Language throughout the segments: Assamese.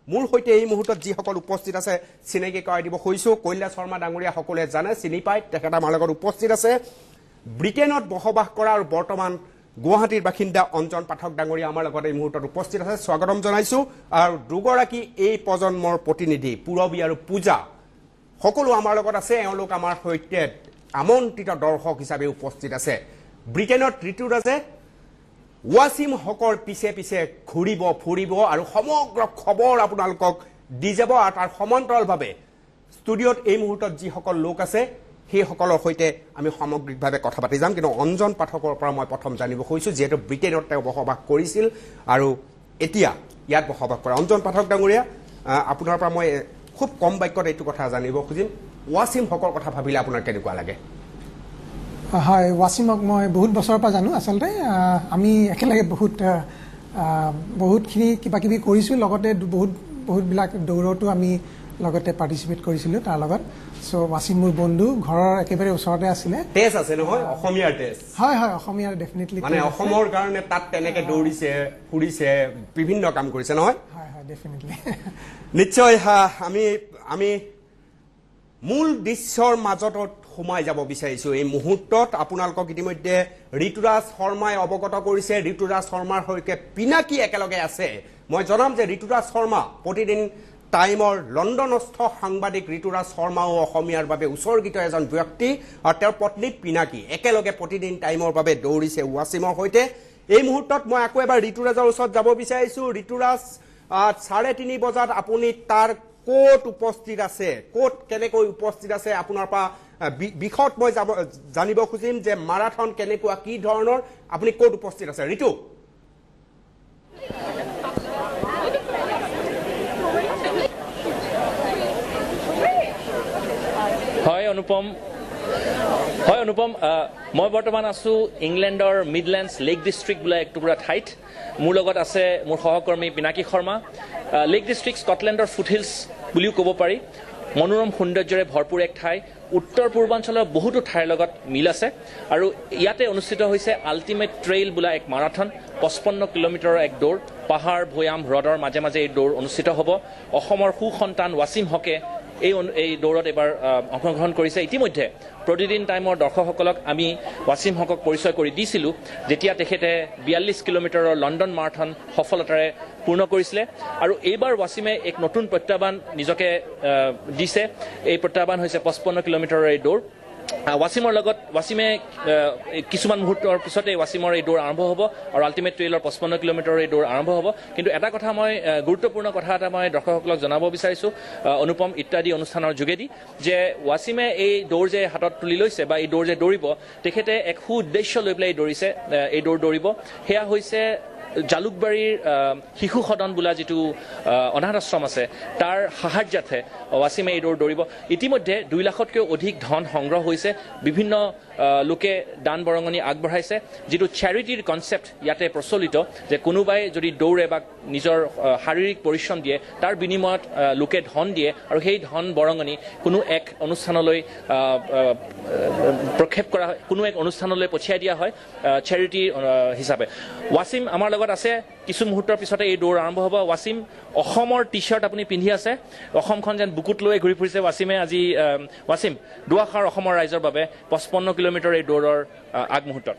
মোৰ সৈতে এই মুহূৰ্তত যিসকল উপস্থিত আছে চিনাকি কৰাই দিব খুজিছোঁ। কৈলাশ শৰ্মা ডাঙৰীয়া সকলোৱে জানে, চিনি পায়, তেখেত আমাৰ লগত উপস্থিত আছে। ব্ৰিটেইনত বসবাস কৰা আৰু বৰ্তমান গুৱাহাটীৰ বাসিন্দা অঞ্জন পাঠক ডাঙৰীয়া আমাৰ লগত এই মুহূৰ্তত উপস্থিত আছে, স্বাগতম জনাইছোঁ। আৰু দুগৰাকী এই প্ৰজন্মৰ প্ৰতিনিধি পূৰবী আৰু পূজা সকলো আমাৰ লগত আছে। এওঁলোক আমাৰ সৈতে আমন্ত্ৰিত দৰ্শক হিচাপে উপস্থিত আছে। ব্ৰিটেইনত ঋতুৰাজে ৱাছিম হকৰ পিছে পিছে ঘূৰিব ফুৰিব আৰু সমগ্ৰ খবৰ আপোনালোকক দি যাব। আৰু তাৰ সমান্তৰালভাৱে ষ্টুডিঅ'ত এই মুহূৰ্তত যিসকল লোক আছে সেইসকলৰ সৈতে আমি সামগ্ৰিকভাৱে কথা পাতি যাম। কিন্তু অঞ্জন পাঠকৰ পৰা মই প্ৰথম জানিব খুজিছোঁ, যিহেতু ব্ৰিটেইনত তেওঁ বসবাস কৰিছিল আৰু এতিয়া ইয়াত বসবাস কৰে। অঞ্জন পাঠক ডাঙৰীয়া, আপোনাৰ পৰা মই খুব কম বাক্যত এইটো কথা জানিব খুজিম, ৱাছিম হকৰ কথা ভাবিলে আপোনাৰ কেনেকুৱা লাগে? হয়, ৱাছিমক মই বহুত বছৰৰ পৰা জানো। আচলতে আমি একেলগে বহুতখিনি কিবা কিবি কৰিছোঁ, লগতে বহুতবিলাক দৌৰতো আমি লগতে পাৰ্টিচিপেট কৰিছিলোঁ তাৰ লগত। চ' ৱাছিম মোৰ বন্ধু, ঘৰৰ একেবাৰে ওচৰতে আছিলে। তেজ আছে নহয়, অসমীয়াৰ তেজ। হয় হয়, অসমীয়াৰ ডেফিনেটলি। মানে অসমৰ কাৰণে তাত তেনেকে দৌৰিছে, ফুৰিছে, বিভিন্ন কাম কৰিছে নহয়? হয় হয়, ডেফিনেটলি। নিশ্চয় আমি মূল দৃশ্যৰ মাজত সোমাই যাব বিচাৰিছোঁ এই মুহূৰ্তত। আপোনালোকক ইতিমধ্যে ঋতুৰাজ শৰ্মাই অৱগত কৰিছে। ঋতুৰাজ শৰ্মাৰ সৈতে পিনাকী একেলগে আছে। মই জনাম যে ঋতুৰাজ শৰ্মা প্ৰতিদিন টাইমৰ লণ্ডনস্থ সাংবাদিক ঋতুৰাজ শৰ্মাও অসমীয়াৰ বাবে উৎসৰ্গিত এজন ব্যক্তি আৰু তেওঁৰ পত্নী পিনাকী একেলগে প্ৰতিদিন টাইমৰ বাবে দৌৰিছে ৱাছিমৰ সৈতে। এই মুহূৰ্তত মই আকৌ এবাৰ ঋতুৰাজৰ ওচৰত যাব বিচাৰিছোঁ। ঋতুৰাজ, 3:30 বজাত আপুনি তাৰ ক'ত উপস্থিত আছে, ক'ত কেনেকৈ উপস্থিত আছে, আপোনাৰ পৰা বিশদ মই জানিব খুজিম যে মাৰাথন কেনেকুৱা, কি ধৰণৰ, আপুনি ক'ত উপস্থিত আছে ঋতু? হয় অনুপম, মই বৰ্তমান আছোঁ ইংলেণ্ডৰ মিডলেণ্ডছ লেক ডিষ্ট্ৰিক্ট বোলা এক টুকুৰা ঠাইত। মোৰ লগত আছে মোৰ সহকৰ্মী পিনাকী শৰ্মা। লেক ডিষ্ট্ৰিক্ট স্কটলেণ্ডৰ ফুটহিলছ বুলিও ক'ব পাৰি। মনোৰম সৌন্দৰ্যৰে ভৰপূৰ এক ঠাই। উত্তৰ পূৰ্বাঞ্চলৰ বহুতো ঠাইৰ লগত মিল আছে। আৰু ইয়াতে অনুষ্ঠিত হৈছে আল্টিমেট ট্ৰেইল বোলা এক মাৰাথন, 55 কিলোমিটাৰৰ এক দৌৰ। পাহাৰ, ভৈয়াম, হ্ৰদৰ মাজে মাজে এই দৌৰ অনুষ্ঠিত হ'ব। অসমৰ সুসন্তান ৱাছিম হকে এই দৌৰত এইবাৰ অংশগ্ৰহণ কৰিছে। ইতিমধ্যে প্ৰতিদিন টাইমৰ দৰ্শকসকলক আমি ৱাছিম হকক পৰিচয় কৰি দিছিলোঁ, যেতিয়া তেখেতে 42 কিলোমিটাৰৰ লণ্ডন মাৰাথন সফলতাৰে পূৰ্ণ কৰিছিলে। আৰু এইবাৰ ৱাছিমে এক নতুন প্ৰত্যাহ্বান নিজকে দিছে। এই প্ৰত্যাহ্বান হৈছে 55 কিলোমিটাৰৰ এই দৌৰ। ৱাছিমৰ লগত ৱাছিমে কিছুমান মুহূৰ্তৰ পিছতে ৱাছিমৰ এই দৌৰ আৰম্ভ হ'ব আৰু আল্টিমেট ট্ৰেইলৰ 55 কিলোমিটাৰৰ এই দৌৰ আৰম্ভ হ'ব। কিন্তু এটা কথা মই গুৰুত্বপূৰ্ণ কথা এটা মই দৰ্শকসকলক জনাব বিচাৰিছোঁ অনুপম ইত্যাদি অনুষ্ঠানৰ যোগেদি, যে ৱাছিমে এই দৌৰ যে হাতত তুলি লৈছে বা এই দৌৰ যে দৌৰিব, তেখেতে এক সু উদ্দেশ্য লৈ পেলাই দৌৰিছে, এই দৌৰ দৌৰিব। সেয়া হৈছে জালুকবাৰীৰ শিশু সদন বোলা যিটো অনাথ আশ্ৰম আছে, তাৰ সাহায্যাৰ্থে ৱাছিমে এই দৌৰ দৌৰিব। ইতিমধ্যে 2 লাখতকৈও অধিক ধন সংগ্ৰহ হৈছে, বিভিন্ন লোকে দান বৰঙণি আগবঢ়াইছে। যিটো চেৰিটিৰ কনচেপ্ট ইয়াতে প্ৰচলিত, যে কোনোবাই যদি দৌৰে বা নিজৰ শাৰীৰিক পৰিশ্ৰম দিয়ে, তাৰ বিনিময়ত লোকে ধন দিয়ে আৰু সেই ধন বৰঙণি কোনো এক অনুষ্ঠানলৈ প্ৰক্ষেপ কৰা হয়, কোনো এক অনুষ্ঠানলৈ পঠিয়াই দিয়া হয় চেৰিটি হিচাপে। ৱাছিম আমাৰ লগত আছে, কিছু মুহূৰ্তৰ পিছতে এই দৌৰ আৰম্ভ হ'ব। ৱাছিম, অসমৰ টি শ্বাৰ্ট আপুনি পিন্ধি আছে, অসমখন যেন বুকুত লৈ ঘূৰি ফুৰিছে ৱাছিমে আজি। ৱাছিম, দুআষাৰ অসমৰ ৰাইজৰ বাবে 55 কিলোমিটাৰ এই দৌৰৰ আগমুহূৰ্তত।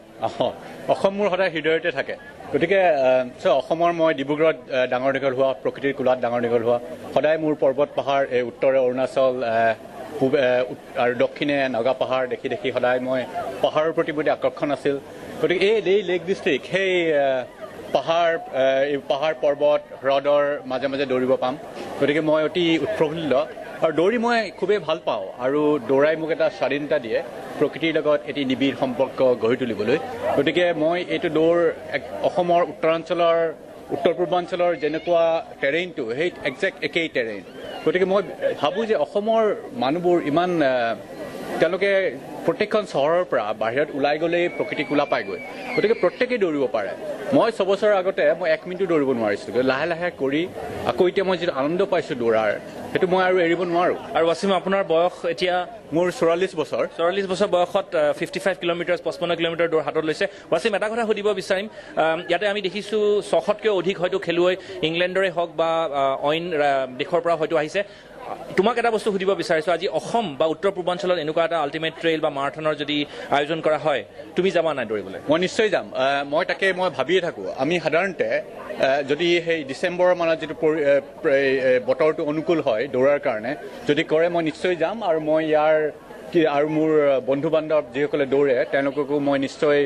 অসম মোৰ সদায় হৃদয়তে থাকে। গতিকে অসমৰ মই ডিব্ৰুগড়ত ডাঙৰ দীঘল হোৱা, প্ৰকৃতিৰ কোলাত ডাঙৰ দীঘল হোৱা, সদায় মোৰ পৰ্বত পাহাৰ, এই উত্তৰে অৰুণাচল, পূব আৰু দক্ষিণে নগা পাহাৰ দেখি দেখি সদায় মই পাহাৰৰ প্ৰতি প্ৰতি আকৰ্ষণ আছিল। গতিকে এই লেক ডিষ্ট্ৰিক্ট, সেই পাহাৰ, এই পাহাৰ পৰ্বত হ্ৰদৰ মাজে মাজে দৌৰিব পাম। গতিকে মই অতি উৎফুল্ল আৰু দৌৰি মই খুবেই ভাল পাওঁ আৰু দৌৰাই মোক এটা স্বাধীনতা দিয়ে প্ৰকৃতিৰ লগত এটি নিবিড় সম্পৰ্ক গঢ়ি তুলিবলৈ। গতিকে মই এইটো দৌৰ অসমৰ উত্তৰাঞ্চলৰ, উত্তৰ পূৰ্বাঞ্চলৰ যেনেকুৱা টেৰেইনটো, সেই একজেক্ট একেই টেৰেইন। গতিকে মই ভাবোঁ যে অসমৰ মানুহবোৰ ইমান তেওঁলোকে প্ৰত্যেকখন চহৰৰ পৰা বাহিৰত ওলাই গ'লেই প্ৰকৃতি কোলা পায়গৈ। গতিকে প্ৰত্যেকেই দৌৰিব পাৰে। মই 6 বছৰৰ আগতে মই 1 মিনিটো দৌৰিব নোৱাৰিছিলোঁ, লাহে লাহে কৰি আকৌ এতিয়া মই যিটো আনন্দ পাইছোঁ দৌৰাৰ, সেইটো মই আৰু এৰিব নোৱাৰোঁ। আৰু ৱাছিম, আপোনাৰ বয়স এতিয়া? মোৰ 44 বছৰ। 44 বছৰ বয়সত 55 কিলোমিটাৰ, 55 কিলোমিটাৰ দৌৰ হাতত লৈছে। ৱাছিম, এটা কথা সুধিব বিচাৰিম, ইয়াতে আমি দেখিছোঁ 600তকৈও অধিক হয়তো খেলুৱৈ ইংলেণ্ডৰে হওক বা অইন দেশৰ পৰা হয়তো আহিছে। তোমাক এটা বস্তু সুধিব বিচাৰিছোঁ, আজি অসম বা উত্তৰ পূৰ্বাঞ্চলত এনেকুৱা এটা আল্টিমেট ট্ৰেইল বা মাৰাথনৰ যদি আয়োজন কৰা হয়, তুমি যাবা নাই দৌৰিবলৈ? মই নিশ্চয় যাম। মই তাকে মই ভাবিয়ে থাকোঁ। আমি সাধাৰণতে যদি সেই ডিচেম্বৰৰ মানত যিটো বতৰটো অনুকূল হয় দৌৰাৰ কাৰণে, যদি কৰে মই নিশ্চয় যাম। আৰু মই ইয়াৰ কি আৰু মোৰ বন্ধু বান্ধৱ যিসকলে দৌৰে তেওঁলোককো মই নিশ্চয়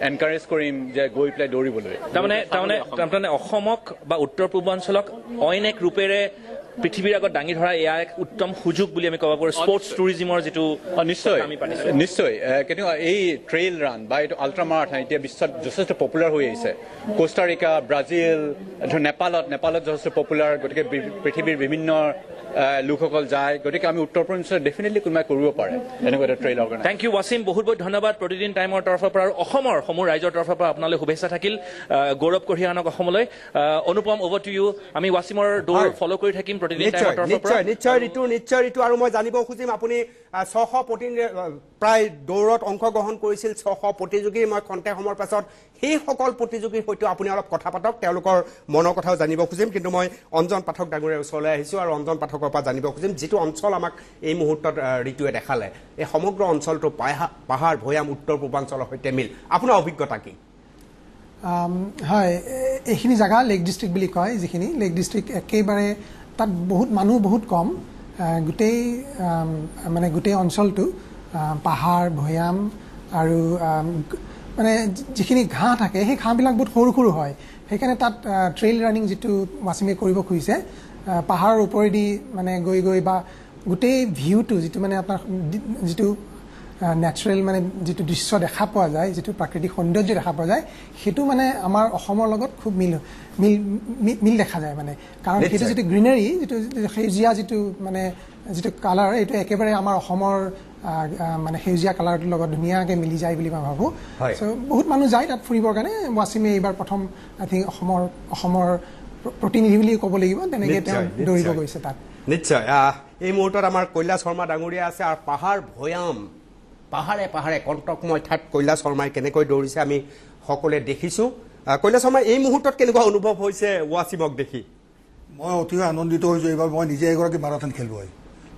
এনকাৰেজ কৰিম যে গৈ পেলাই দৌৰিবলৈ। তাৰমানে অসমক বা উত্তৰ পূৰ্বাঞ্চলক অইন এক ৰূপেৰে পৃথিৱীৰ আগত দাঙি ধৰা এয়া এক উত্তম সুযোগ বুলি আমি ক'ব পাৰোঁ, স্পৰ্টছ টুৰিজিমৰ যিটো। নিশ্চয় আমি পাতিছোঁ। নিশ্চয়। কিন্তু এই ট্ৰেইল ৰান বা এইটো আল্ট্ৰা মাৰাথন এতিয়া বিশ্বত যথেষ্ট পপুলাৰ হৈ আহিছে। কোষ্টাৰিকা, ব্ৰাজিল, ধৰ নেপালত যথেষ্ট পপুলাৰ। গতিকে পৃথিৱীৰ বিভিন্ন লোকসকল যায়। গতিকে আমি উত্তৰ পূৰ্বাঞ্চলত ডেফিনেটলি কোনোবাই কৰিব পাৰে এনেকুৱা এটা trail organise. Thank U Wasim, বহুত বহুত ধন্যবাদ। প্ৰতিদিন টাইমৰ তৰফৰ পৰা আৰু অসমৰ সমূহ ৰাইজৰ তৰফৰ পৰা আপোনালৈ শুভেচ্ছা থাকিল। গৌৰৱ কঢ়িয়াই আনক অসমলৈ। অনুপম, অভাৰ টু ইউ। আমি ৱাছিমৰ দৌৰ ফ'ল' কৰি থাকিম প্ৰতিদিন টাইমৰ তৰফৰ পৰা। নিশ্চয় ঋতু, নিশ্চয় ঋতু। আৰু মই জানিব খুজিম, আপুনি 600 প্ৰতিনিধি প্ৰায় দৌৰত অংশগ্ৰহণ কৰিছিল, 600 প্ৰতিযোগী। মই খন্তেক সময়ৰ পাছত সেইসকল প্ৰতিযোগীৰ সৈতে আপুনি অলপ কথা পাতক, তেওঁলোকৰ মনৰ কথাও জানিব খুজিম। কিন্তু মই অঞ্জন পাঠক ডাঙৰীয়াৰ ওচৰলৈ আহিছোঁ আৰু অঞ্জন পাঠকৰ পৰা জানিব খুজিম, যিটো অঞ্চল আমাক এই মুহূৰ্তত ঋতুৱে দেখালে, এই সমগ্ৰ অঞ্চলটো পাহাৰ ভৈয়াম উত্তৰ পূৰ্বাঞ্চলৰ সৈতে মিল, আপোনাৰ অভিজ্ঞতা কি? হয়, এইখিনি জেগা লেক ডিষ্ট্ৰিক্ট বুলি কয়, যিখিনি লেক ডিষ্ট্ৰিক্ট একেবাৰে তাত বহুত মানুহ বহুত কম, গোটেই মানে গোটেই অঞ্চলটো পাহাৰ ভৈয়াম আৰু মানে যিখিনি ঘাঁহ থাকে সেই ঘাঁহবিলাক বহুত সৰু সৰু হয়। সেইকাৰণে তাত ট্ৰেইল ৰানিং যিটো ৱাছিমে কৰিব খুজিছে, পাহাৰৰ ওপৰেদি মানে গৈ গৈ বা গোটেই ভিউটো যিটো মানে আপোনাৰ যিটো নেচাৰেল মানে যিটো দৃশ্য দেখা পোৱা যায়, যিটো প্ৰাকৃতিক সৌন্দৰ্য দেখা পোৱা যায়, সেইটো মানে আমাৰ অসমৰ লগত খুব মিল মিল মিল দেখা যায় মানে। কাৰণ সেইটো যিটো গ্ৰীনাৰী, যিটো সেউজীয়া যিটো মানে যিটো কালাৰ, এইটো একেবাৰে আমাৰ অসমৰ মানে সেউজীয়া কালাৰটোৰ লগত ধুনীয়াকৈ মিলি যায় বুলি মই ভাবোঁ। চ' বহুত মানুহ যায় তাত ফুৰিবৰ কাৰণে। ৱাছিমে এইবাৰ প্ৰথম আই থিংক অসমৰ প্ৰতিনিধি বুলি ক'ব লাগিব, তেনেকৈ তেওঁ দৌৰিব গৈছে তাত। নিশ্চয়। এই মুহূৰ্তত আমাৰ কৈলাশ শৰ্মা ডাঙৰীয়া আছে আৰু পাহাৰ ভৈয়াম পাহাৰে পাহাৰে কণ্টকময় ঠাইত কৈলাশ শৰ্মাই কেনেকৈ দৌৰিছে আমি সকলোৱে দেখিছোঁ। কৈলাশ শৰ্মা, এই মুহূৰ্তত কেনেকুৱা অনুভৱ হৈছে ৱাছিমক দেখি? মই অতিশয় আনন্দিত হৈছোঁ। এইবাৰ মই নিজে এগৰাকী মাৰাথন খেলুৱৈ,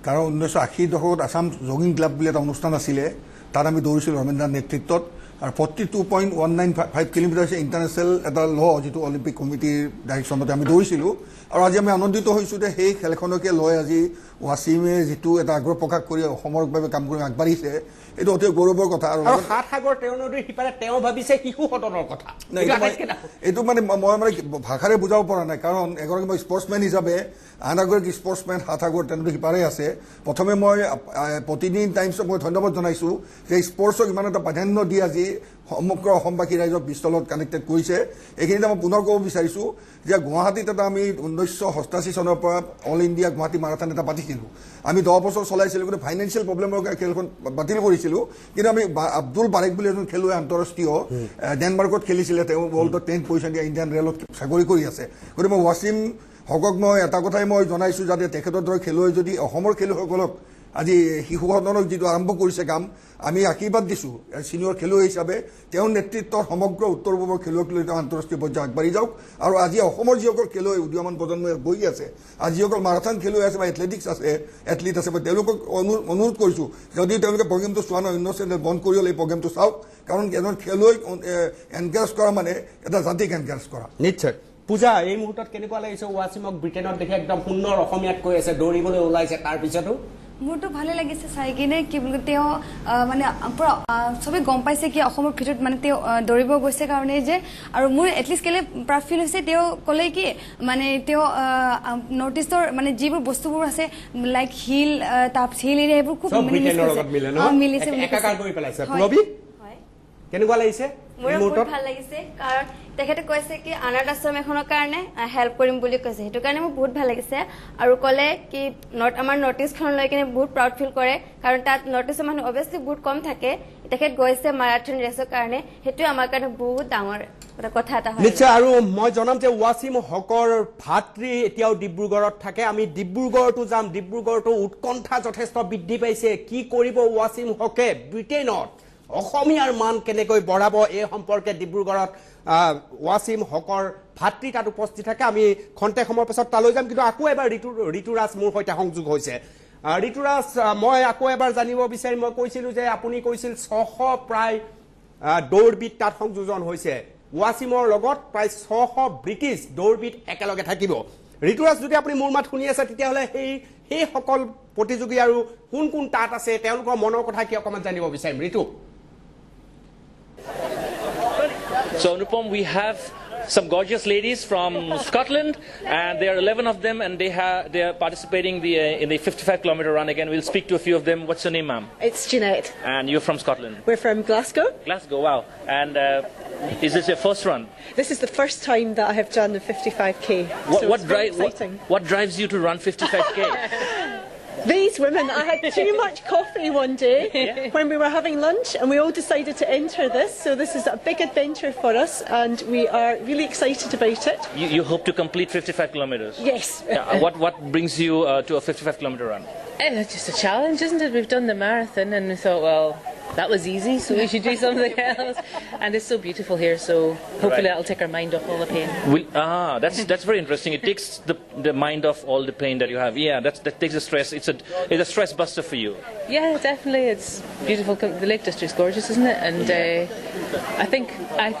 কাৰণ 1980 দশকত আছাম জগিং ক্লাব বুলি এটা অনুষ্ঠান আছিলে, তাত আমি দৌৰিছিলোঁ ৰমেন্দ্ৰৰ নেতৃত্বত। আৰু 42.195 কিলোমিটাৰ হৈছে ইণ্টাৰনেশ্যনেল এটা ল, যিটো অলিম্পিক কমিটিৰ ডাইৰেকশ্যনতে আমি দৌৰিছিলোঁ। আৰু আজি আমি আনন্দিত হৈছোঁ যে সেই খেলখনকে লৈ আজি ৱাছিমে যিটো এটা আগ্ৰহ প্ৰকাশ কৰি অসমৰ বাবে কাম কৰি আগবাঢ়িছে, এইটো অতি গৌৰৱৰ কথা। আৰু সাত সাগৰ তেওঁ নদীৰ সিপাৰে তেওঁ ভাবিছে শিশু সদনৰ কথা। এইটো মানে মই মানে ভাষাৰে বুজাব পৰা নাই, কাৰণ এগৰাকী মই স্পৰ্টছমেন হিচাপে আন এগৰাকী স্পৰ্টছমেন সাত সাগৰ তেওঁ নদীৰ সিপাৰে আছে। প্ৰথমে মই প্ৰতিদিন টাইমছক মই ধন্যবাদ জনাইছোঁ যে স্পৰ্টছক ইমান এটা প্ৰাধান্য দি আজি সমগ্ৰ অসমবাসী ৰাইজক বিশ্বৰ কানেক্টেড কৰিছে। এইখিনিতে মই পুনৰ ক'ব বিচাৰিছোঁ যে গুৱাহাটীত এটা আমি 1987 চনৰ পৰা অল ইণ্ডিয়া গুৱাহাটী মাৰাথন এটা পাতিছিলোঁ। আমি 10 বছৰ চলাইছিলোঁ, কিন্তু ফাইনেন্সিয়েল প্ৰব্লেমৰ কাৰণে খেলখন বাতিল কৰিছিলোঁ। কিন্তু আমি আব্দুল বাৰেক বুলি এজন খেলুৱৈ আন্তঃৰাষ্ট্ৰীয় ডেনমাৰ্কত খেলিছিলে, তেওঁ ৱৰ্ল্ডত 10th position দিয়া ইণ্ডিয়ান ৰেলত চাকৰি কৰি আছে। গতিকে মই ৱাছিম হকক মই এটা কথাই মই জনাইছোঁ, যাতে তেখেতৰ দৰে খেলুৱৈ যদি অসমৰ খেলুৱৈসকলক আজি শিশু সদনক যিটো আৰম্ভ কৰিছে কাম, আমি আশীৰ্বাদ দিছোঁ ছিনিয়ৰ খেলুৱৈ হিচাপে তেওঁৰ নেতৃত্বত সমগ্ৰ উত্তৰ পূবৰ খেলুৱৈক লৈ তেওঁ আন্তঃৰাষ্ট্ৰীয় পৰ্যায়ত আগবাঢ়ি যাওক। আৰু আজি অসমৰ যিসকল খেলুৱৈ উদীয়মান প্ৰজন্মই বহি আছে, আজি যিসকল মাৰাথন খেলুৱৈ আছে বা এথলেটিক্স আছে, এথলিট আছে, মই তেওঁলোকক অনুৰোধ কৰিছোঁ, যদি তেওঁলোকে প্ৰগ্ৰেমটো চোৱা নাই, অন্য চেনেল বন্ধ কৰি হ'লে এই প্ৰগ্ৰেমটো চাওক, কাৰণ এজন খেলুৱৈক এনকাৰেজ কৰা মানে এটা জাতিক এনকাৰেজ কৰা। নিশ্চয়। পূজা, এই মুহূৰ্তত কেনেকুৱা লাগিছে ৱাছিমক ব্ৰিটেইনত দেখি একদম সুন্দৰ অসমীয়াত কৈ আছে, দৌৰিবলৈ ওলাইছে, তাৰপিছতো? মোৰতো ভালে লাগিছে চাই কিনে, কি বুলি তেওঁ মানে পুৰা চবেই গম পাইছে কি অসমৰ ভিতৰত মানে তেওঁ দৌৰিব গৈছে কাৰণে যে, আৰু মোৰ এটলিষ্ট কেলে প্ৰাউড ফিল হৈছে। তেওঁ ক'লে কি মানে তেওঁ নৰ্থ ইষ্টৰ মানে যিবোৰ বস্তুবোৰ আছে লাইক হিল, তাৰপিছত হিল এৰিয়া, এইবোৰ খুব মিলিছে। কেনেকুৱা লাগিছে? মোৰ বহুত ভাল লাগিছে, কাৰণ তেখেতে কৈছে কি অনাথ আশ্ৰম এখনৰ কাৰণে হেল্প কৰিম বুলি কৈছে, সেইটো কাৰণে মোৰ বহুত ভাল লাগিছে। আৰু ক'লে কি আমাৰ নৰ্থ ইষ্টখন লৈ কিনে বহুত প্ৰাউড ফিল কৰে, কাৰণ তাত নৰ্থ ইষ্টৰ মানুহ অভিয়াছলি বহুত কম থাকে। তেখেত গৈছে মাৰাথন ৰেচৰ কাৰণে, সেইটোৱে আমাৰ কাৰণে বহুত ডাঙৰ কথা এটা হয়। নিশ্চয়। আৰু মই জনাম যে ৱাছিম হকৰ ভাতৃ এতিয়াও ডিব্ৰুগড়ত থাকে। আমি ডিব্ৰুগড়তো যাম, ডিব্ৰুগড়তো উৎকণ্ঠা যথেষ্ট বৃদ্ধি পাইছে। কি কৰিব ৱাছিম হকে ব্ৰিটেইনত, অসমীয়াৰ মান কেনেকৈ বঢ়াব, এই সম্পৰ্কে ডিব্ৰুগড়ত ৱাছিম হকৰ ভাতৃ তাত উপস্থিত থাকে। আমি খন্তেক সময়ৰ পিছত তালৈ যাম, কিন্তু আকৌ এবাৰ ঋতুৰাজ মোৰ সৈতে সংযোগ হৈছে। ঋতুৰাজ, মই আকৌ এবাৰ জানিব বিচাৰিম, মই কৈছিলোঁ যে আপুনি কৈছিল 600 প্ৰায় দৌৰবিদ তাত সংযোজন হৈছে, ৱাছিমৰ লগত প্ৰায় 600 ব্ৰিটিছ দৌৰবিদ একেলগে থাকিব। ঋতুৰাজ, যদি আপুনি মোৰ মাত শুনি আছে, তেতিয়াহ'লে সেইসকল প্ৰতিযোগী আৰু কোন কোন তাত আছে, তেওঁলোকৰ মনৰ কথা কি অকণমান জানিব বিচাৰিম। ঋতু। So Anupam, we have some gorgeous ladies from Scotland, and there are 11 of them, and they are participating in the 55-kilometer run again. We'll speak to a few of them. What's your name, ma'am? It's Jeanette. And you're from Scotland? We're from Glasgow. Glasgow, wow. And is this your first run? This is the first time that I have done the 55K. What drives you to run 55K? These women, I had too much coffee one day when we were having lunch, and we all decided to enter this. So this is a big adventure for us, and we are really excited about it. You hope to complete 55 kilometers? Yes. Yeah, what brings you to a 55-kilometer run? It's just a challenge, isn't it? We've done the marathon and we thought, well, that was easy, so we should do something else. And it's so beautiful here, so hopefully that'll take our mind off all the pain. That's very interesting. It takes the mind off all the pain that you have. Yeah, that takes the stress. It's a stress buster for you. Yeah, definitely. It's beautiful. The Lake District's gorgeous, isn't it? And I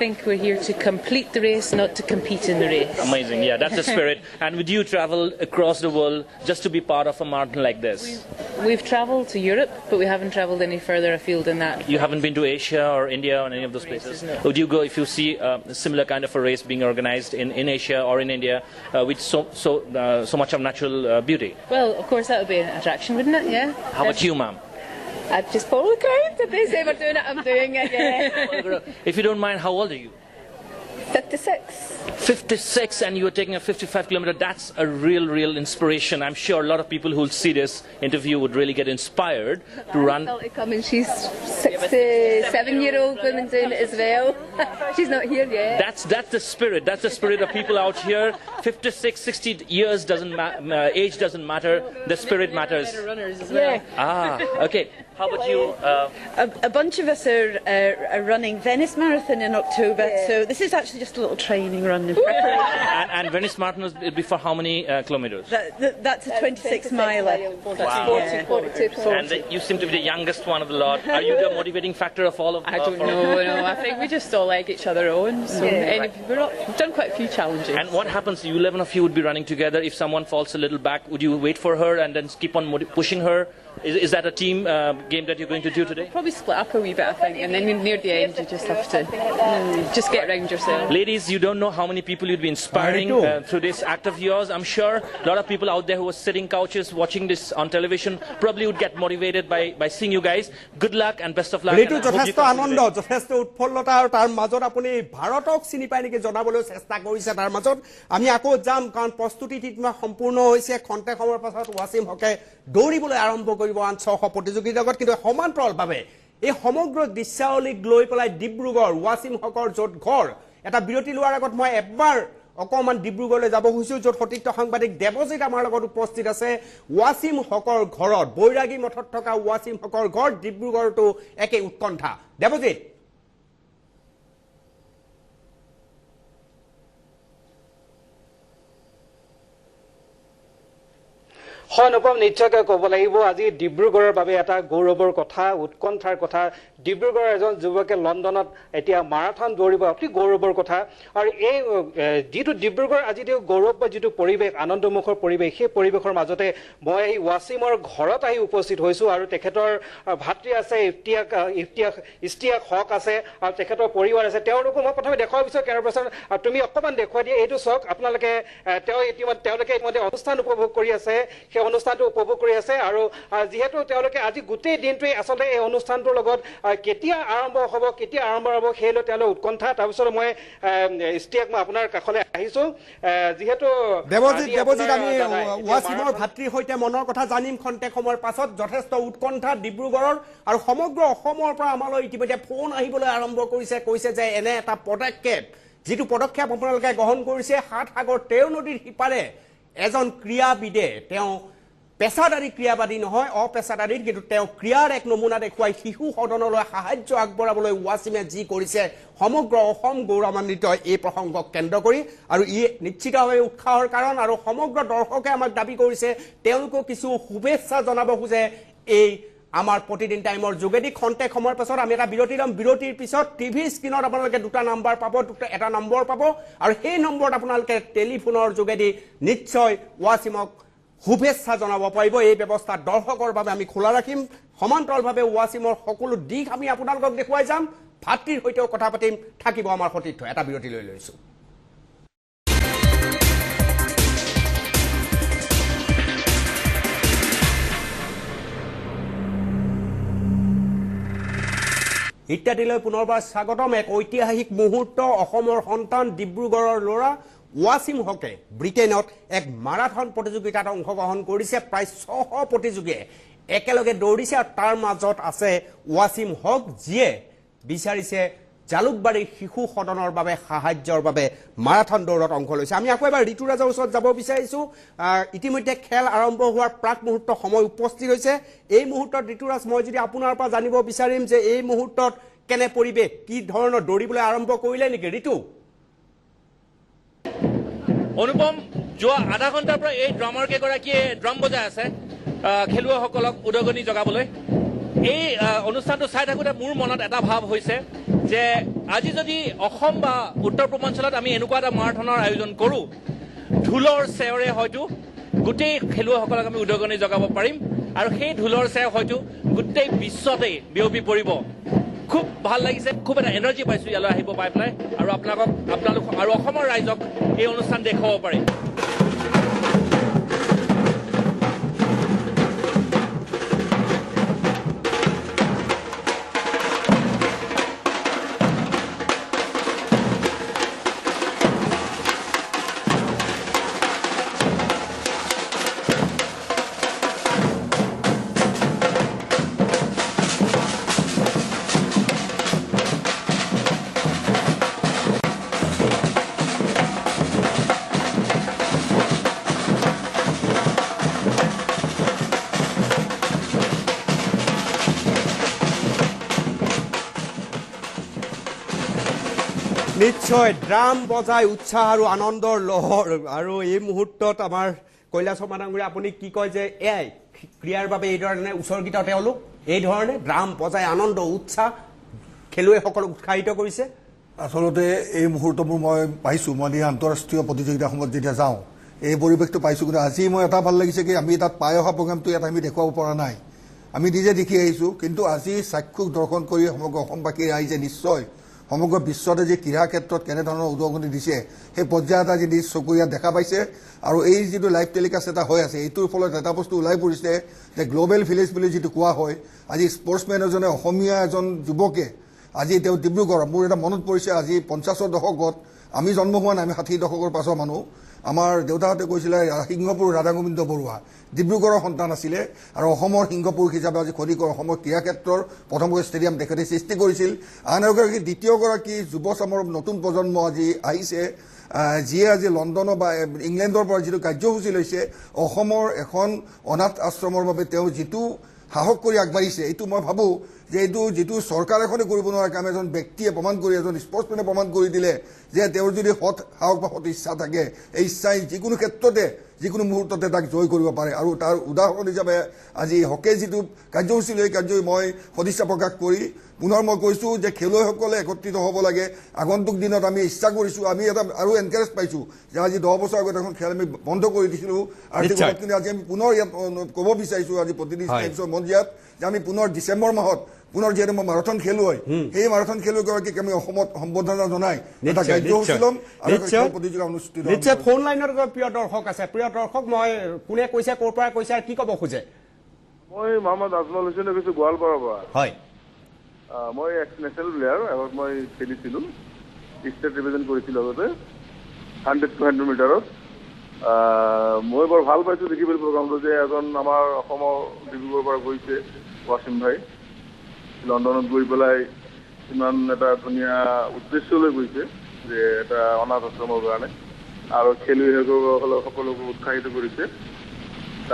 think we're here to complete the race, not to compete in the race. Amazing. Yeah, that's the spirit. And would you travel across the world just to be part of a marathon like this? We've travelled to Europe, but we haven't travelled any further afield than that. You haven't been to Asia or India or any of those places? No. Would you go if you see a similar kind of a race being organized in Asia or in India with so much of natural beauty? Well, of course, that would be an attraction, wouldn't it? Yeah. How about you, ma'am? I'd just follow the crowd. If they say we're doing it, I'm doing it, yeah. If you don't mind, how old are you? 56. 56, and you are taking a 55 kilometer. That's a real, real inspiration. I'm sure a lot of people who will see this interview would really get inspired to run. Coming. She's 67-year-old woman doing it as well. She's not here yet. That's the spirit. That's the spirit of people out here. 56, 60 years doesn't age doesn't matter. The spirit matters. Runners as well. Yeah. Ah, okay. How about you? A bunch of us are running Venice Marathon in October, yeah. So this is actually just a little training run in preparation. And Venice Marathon will be for how many kilometers? That's a 26-miler. Wow. Yeah. 42. And you seem to be the youngest one of the lot. Are you the motivating factor of all of? I don't know. No, I think we just all egg each other on. So yeah. We've done quite a few challenges. And what happens? You 11 of you would be running together. If someone falls a little back, would you wait for her and then keep on pushing her? Is that a team game that you're going to do today? We'll probably split up a wee bit, I think, and then near the end you just have to just get round yourself. Ladies, you don't know how many people you'd be inspiring through this act of yours. I'm sure a lot of people out there who are sitting couches watching this on television probably would get motivated by seeing you guys. Good luck and best of luck. Ritu, যথেষ্ট আনন্দ, যথেষ্ট উৎফুল্লতা আৰু তাৰ মাজত আপুনি ভাৰতক চিনি পাই নেকি জনাবলৈ চেষ্টা কৰিছে। তাৰ মাজত আমি আকৌ যাম, কাৰণ প্ৰস্তুতি ইতিমধ্যে সম্পূৰ্ণ হৈছে। খন্তেক সময়ৰ পাছত ৱাছিম হকে দৌৰিবলৈ আৰম্ভ কৰিব আন 600 প্ৰতিযোগীৰ লগত। কিন্তু সমান্তৰালভাৱে এই সমগ্ৰ দৃশ্যাৱলীক লৈ পেলাই ডিব্ৰুগড় ৱাছিম হকৰ য'ত ঘৰ, এটা বিৰতি লোৱাৰ আগত মই এবাৰ অকণমান ডিব্ৰুগড়লৈ যাব খুজিছোঁ, য'ত সতীৰ্থ সাংবাদিক দেৱজিত আমাৰ লগত উপস্থিত আছে। ৱাছিম হকৰ ঘৰত, বৈৰাগী মঠত থকা ৱাছিম হকৰ ঘৰ ডিব্ৰুগড়তো একে উৎকণ্ঠা। দেৱজিত, হয় অনুপম, নিশ্চয়কৈ ক'ব লাগিব আজি ডিব্ৰুগড়ৰ বাবে এটা গৌৰৱৰ কথা, উৎকণ্ঠাৰ কথা। ডিব্ৰুগড়ৰ এজন যুৱকে লণ্ডনত এতিয়া মাৰাথন দৌৰিব, অতি গৌৰৱৰ কথা। আৰু এই যিটো ডিব্ৰুগড় আজি তেওঁ গৌৰৱ বা যিটো পৰিৱেশ, আনন্দমুখৰ পৰিৱেশ, সেই পৰিৱেশৰ মাজতে মই এই ৱাছিমৰ ঘৰত আহি উপস্থিত হৈছোঁ। আৰু তেখেতৰ ভাতৃ আছে ইফতিয়াক হক আছে, আৰু তেখেতৰ পৰিবাৰ আছে। তেওঁলোকো মই প্ৰথমে দেখুৱাব বিচাৰোঁ। কেমেৰা পাৰ্চন তুমি অকণমান দেখুৱাই দিয়া, এইটো চাওক আপোনালোকে। তেওঁলোকে ইতিমধ্যে অনুষ্ঠান উপভোগ কৰি আছে। সেই অনুষ্ঠানটো উপভোগ কৰি আছে। আৰু যিহেতু তেওঁলোকে আজি গোটেই দিনটোৱে আচলতে এই অনুষ্ঠানটোৰ লগত কেতিয়া আৰম্ভ হ'ব কেতিয়া আৰম্ভ হ'ব সেই লৈ তেওঁলোক উৎকণ্ঠা। তাৰপিছত মই ইষ্টিয়াক মই আপোনাৰ কাষলৈ আহিছোঁ, যিহেতু দেৱজিত আমি ৱাছিমৰ ভাতৃৰ সৈতে মনৰ কথা জানিম খন্তেক সময়ৰ পাছত। যথেষ্ট উৎকণ্ঠা ডিব্ৰুগড়ৰ আৰু সমগ্ৰ অসমৰ পৰা আমালৈ ইতিমধ্যে ফোন আহিবলৈ আৰম্ভ কৰিছে, কৈছে যে এনে এটা পদক্ষেপ যিটো পদক্ষেপ আপোনালোকে গ্ৰহণ কৰিছে, সাত সাগৰ তেৰ নদীৰ সিপাৰে এজন ক্ৰীড়াবিদে, তেওঁ পেছাদাৰী ক্ৰীড়াবাদী নহয়, অপেছাদাৰী, কিন্তু তেওঁ ক্ৰীড়াৰ এক নমুনা দেখুৱাই শিশু সদনলৈ সাহায্য আগবঢ়াবলৈ ৱাছিমে যি কৰিছে সমগ্ৰ অসম গৌৰৱান্বিত এই প্ৰসংগক কেন্দ্ৰ কৰি। আৰু ই নিশ্চিতভাৱে উৎসাহৰ কাৰণ আৰু সমগ্ৰ দৰ্শকে আমাক দাবী কৰিছে তেওঁলোকেও কিছু শুভেচ্ছা জনাব খোজে এই আমাৰ প্ৰতিদিন টাইমৰ যোগেদি। খন্তেক সময়ৰ পাছত আমি এটা বিৰতি ল'ম। বিৰতিৰ পিছত টিভি স্ক্ৰীণত আপোনালোকে দুটা নাম্বাৰ পাব, এটা নম্বৰ পাব আৰু সেই নম্বৰত আপোনালোকে টেলিফোনৰ যোগেদি নিশ্চয় ৱাছিমক শুভেচ্ছা জনাব পাৰিব। এই ব্যৱস্থা দৰ্শকৰ বাবে আমি খোলা ৰাখিম। সমান্তৰালভাৱে ৱাছিমৰ সকলো দিশ আমি আপোনালোকক দেখুৱাই যাম, ভাতৃৰ সৈতেও কথা পাতিম, থাকিব আমাৰ সতীৰ্থ। এটা বিৰতি লৈ লৈছোঁ। ইত্যাদিলৈ পুনৰবাৰ স্বাগতম। এক ঐতিহাসিক মুহূৰ্ত, অসমৰ সন্তান ডিব্ৰুগড়ৰ ল'ৰা ৱাছিম হকে ব্ৰিটেইনত এক মাৰাথন প্ৰতিযোগিতাত অংশগ্ৰহণ কৰিছে। প্ৰায় 600 প্ৰতিযোগীয়ে একেলগে দৌৰিছে আৰু তাৰ মাজত আছে ৱাছিম হক, যিয়ে বিচাৰিছে জালুকবাৰীৰ শিশু সদনৰ বাবে সাহায্যৰ বাবে মাৰাথন দৌৰত অংশ লৈছে। আমি আকৌ এবাৰ ঋতুৰাজৰ ওচৰত যাব বিচাৰিছোঁ। ইতিমধ্যে খেল আৰম্ভ হোৱাৰ প্ৰাক মুহূৰ্ত সময় উপস্থিত হৈছে। এই মুহূৰ্তত ঋতুৰাজ, মই যদি আপোনাৰ পৰা জানিব বিচাৰিম যে এই মুহূৰ্তত কেনে পৰিৱেশ, কি ধৰণৰ দৌৰিবলৈ আৰম্ভ কৰিলে নেকি ঋতু? অনুপম, যোৱা আধা ঘণ্টাৰ পৰা এই ড্ৰামাৰ কেইগৰাকীয়ে ড্ৰাম বজাই আছে খেলুৱৈসকলক উদগনি জগাবলৈ। এই অনুষ্ঠানটো চাই থাকোঁতে মোৰ মনত এটা ভাৱ হৈছে যে আজি যদি অসম বা উত্তৰ পূৰ্বাঞ্চলত আমি এনেকুৱা এটা মাৰাথনৰ আয়োজন কৰোঁ, ঢোলৰ চেৱৰে হয়তো গোটেই খেলুৱৈসকলক আমি উদগনি জগাব পাৰিম আৰু সেই ঢোলৰ চেৱ হয়তো গোটেই বিশ্বতেই বিয়পি পৰিব। খুব ভাল লাগিছে, খুব এটা এনাৰ্জি পাইছোঁ ইয়ালৈ আহিব পাই পেলাই আৰু আপোনালোক আৰু অসমৰ ৰাইজক এই অনুষ্ঠান দেখুৱাব পাৰিম। নিশ্চয় ড্ৰাম বজাই উৎসাহ আৰু আনন্দৰ লহৰ। আৰু এই মুহূৰ্তত আমাৰ কৈলাশ শৰ্মা ডাঙৰীয়া, আপুনি কি কয় যে এয়াই ক্ৰীড়াৰ বাবে এই ধৰণে উৎসৰ্গিত তেওঁলোক, এই ধৰণে ড্ৰাম বজাই আনন্দ উৎসাহ খেলুৱৈসকলক উৎসাহিত কৰিছে? আচলতে এই মুহূৰ্তবোৰ মই পাইছোঁ, মই এই আন্তঃৰাষ্ট্ৰীয় প্ৰতিযোগিতাসমূহত যেতিয়া যাওঁ এই পৰিৱেশটো পাইছোঁ। কিন্তু আজি মই এটা ভাল লাগিছে কি আমি তাত পাই অহা প্ৰগ্ৰামটো ইয়াত আমি দেখুৱাব পৰা নাই, আমি নিজে দেখি আহিছোঁ। কিন্তু আজি চাক্ষুষ দৰ্শন কৰি সমগ্ৰ অসমবাসী ৰাইজে নিশ্চয় সমগ্ৰ বিশ্বতে যে ক্ৰীড়া ক্ষেত্ৰত কেনেধৰণৰ উদগনি দিছে সেই পৰ্যায় এটা আজি নিজ চকু ইয়াত দেখা পাইছে। আৰু এই যিটো লাইভ টেলিকাষ্ট এটা হৈ আছে, এইটোৰ ফলত এটা বস্তু ওলাই পৰিছে যে গ্ল'বেল ভিলেজ বুলি যিটো কোৱা হয়, আজি স্পৰ্টছমেন এজনে, অসমীয়া এজন যুৱকে আজি তেওঁ ডিব্ৰুগড়, মোৰ এটা মনত পৰিছে আজি 50ৰ দশকত আমি জন্ম হোৱা নাই, আমি 60 দশকৰ পাছৰ মানুহ, আমাৰ দেউতাহঁতে কৈছিলে সিংহপুৰ ৰাধা গোবিন্দ বৰুৱা ডিব্ৰুগড়ৰ সন্তান আছিলে আৰু অসমৰ সিংহপুৰুষ হিচাপে আজি খনিকৰ অসমৰ ক্ৰীড়া ক্ষেত্ৰৰ প্ৰথমকৈ ষ্টেডিয়াম তেখেতে সৃষ্টি কৰিছিল। আন এগৰাকী দ্বিতীয়গৰাকী যুৱচামৰ নতুন প্ৰজন্ম আজি আহিছে, যিয়ে আজি লণ্ডনৰ বা ইংলেণ্ডৰ পৰা যিটো কাৰ্যসূচী লৈছে, অসমৰ এখন অনাথ আশ্ৰমৰ বাবে তেওঁ যিটো সাহস কৰি আগবাঢ়িছে, এইটো মই ভাবোঁ যে এইটো যিটো চৰকাৰ এখনে কৰিব নোৱাৰা কাম এজন ব্যক্তিয়ে প্ৰমাণ কৰি, এজন স্পৰ্টছমেনে প্ৰমাণ কৰি দিলে যে তেওঁৰ যদি সৎ সাহস বা সৎ ইচ্ছা থাকে, এই ইচ্ছাই যিকোনো ক্ষেত্ৰতে যিকোনো মুহূৰ্ততে তাক জয় কৰিব পাৰে। আৰু তাৰ উদাহৰণ হিচাপে আজি হকে যিটো কাৰ্যসূচী লৈ কাৰ্য মই সদিচ্ছা প্ৰকাশ কৰি পুনৰ মই কৈছোঁ যে খেলুৱৈসকলে একত্ৰিত হ'ব লাগে। আগন্তুক দিনত আমি ইচ্ছা কৰিছোঁ, আমি এটা আৰু এনকাৰেজ পাইছোঁ যে আজি 10 বছৰ আগত এখন খেল আমি বন্ধ কৰি দিছিলোঁ আৰ্থিক, কিন্তু আজি আমি পুনৰ ইয়াত ক'ব বিচাৰিছোঁ আজি প্ৰতিদিন টাইমছৰ মজিয়াত যে আমি পুনৰ ডিচেম্বৰ মাহত পুনৰ যিহেতু মই মাৰাথন খেলুৱৈ, সেই মাৰাথন খেলুৱৈগৰাকীক আমি অসমত সম্বৰ্ধনা জনাই এটা কাৰ্যসূচী ল'ম আৰু প্ৰতিযোগিতা অনুষ্ঠিত। নিশ্চয় ফোন লাইনত প্ৰিয় দৰ্শক আছে। প্ৰিয় দৰ্শক, মই কোনে কৈছে, ক'ৰ পৰা কৈছে আৰু কি ক'ব খোজে? মই মহম্মদ আজমল হুছেইনে কৈছোঁ, গোৱালপাৰাৰ পৰা। হয়, মই এক্স নেশ্যনেল প্লেয়াৰ, আগত মই খেলিছিলোঁ, ষ্টেট ৰিপ্ৰেজেণ্ট কৰিছিলোঁ আগতে 100-200 মিটাৰত। মই বৰ ভাল পাইছোঁ দেখি পেলাই প্ৰগ্ৰামটো, যে এজন আমাৰ অসমৰ ডিব্ৰুগড়ৰ পৰা গৈছে ৱাছিম ভাই, লণ্ডনত গৈ পেলাই ইমান এটা ধুনীয়া উদ্দেশ্য লৈ গৈছে যে এটা অনাথ আশ্ৰমৰ কাৰণে, আৰু খেলুৱৈসকলক সকলোকে উৎসাহিত কৰিছে।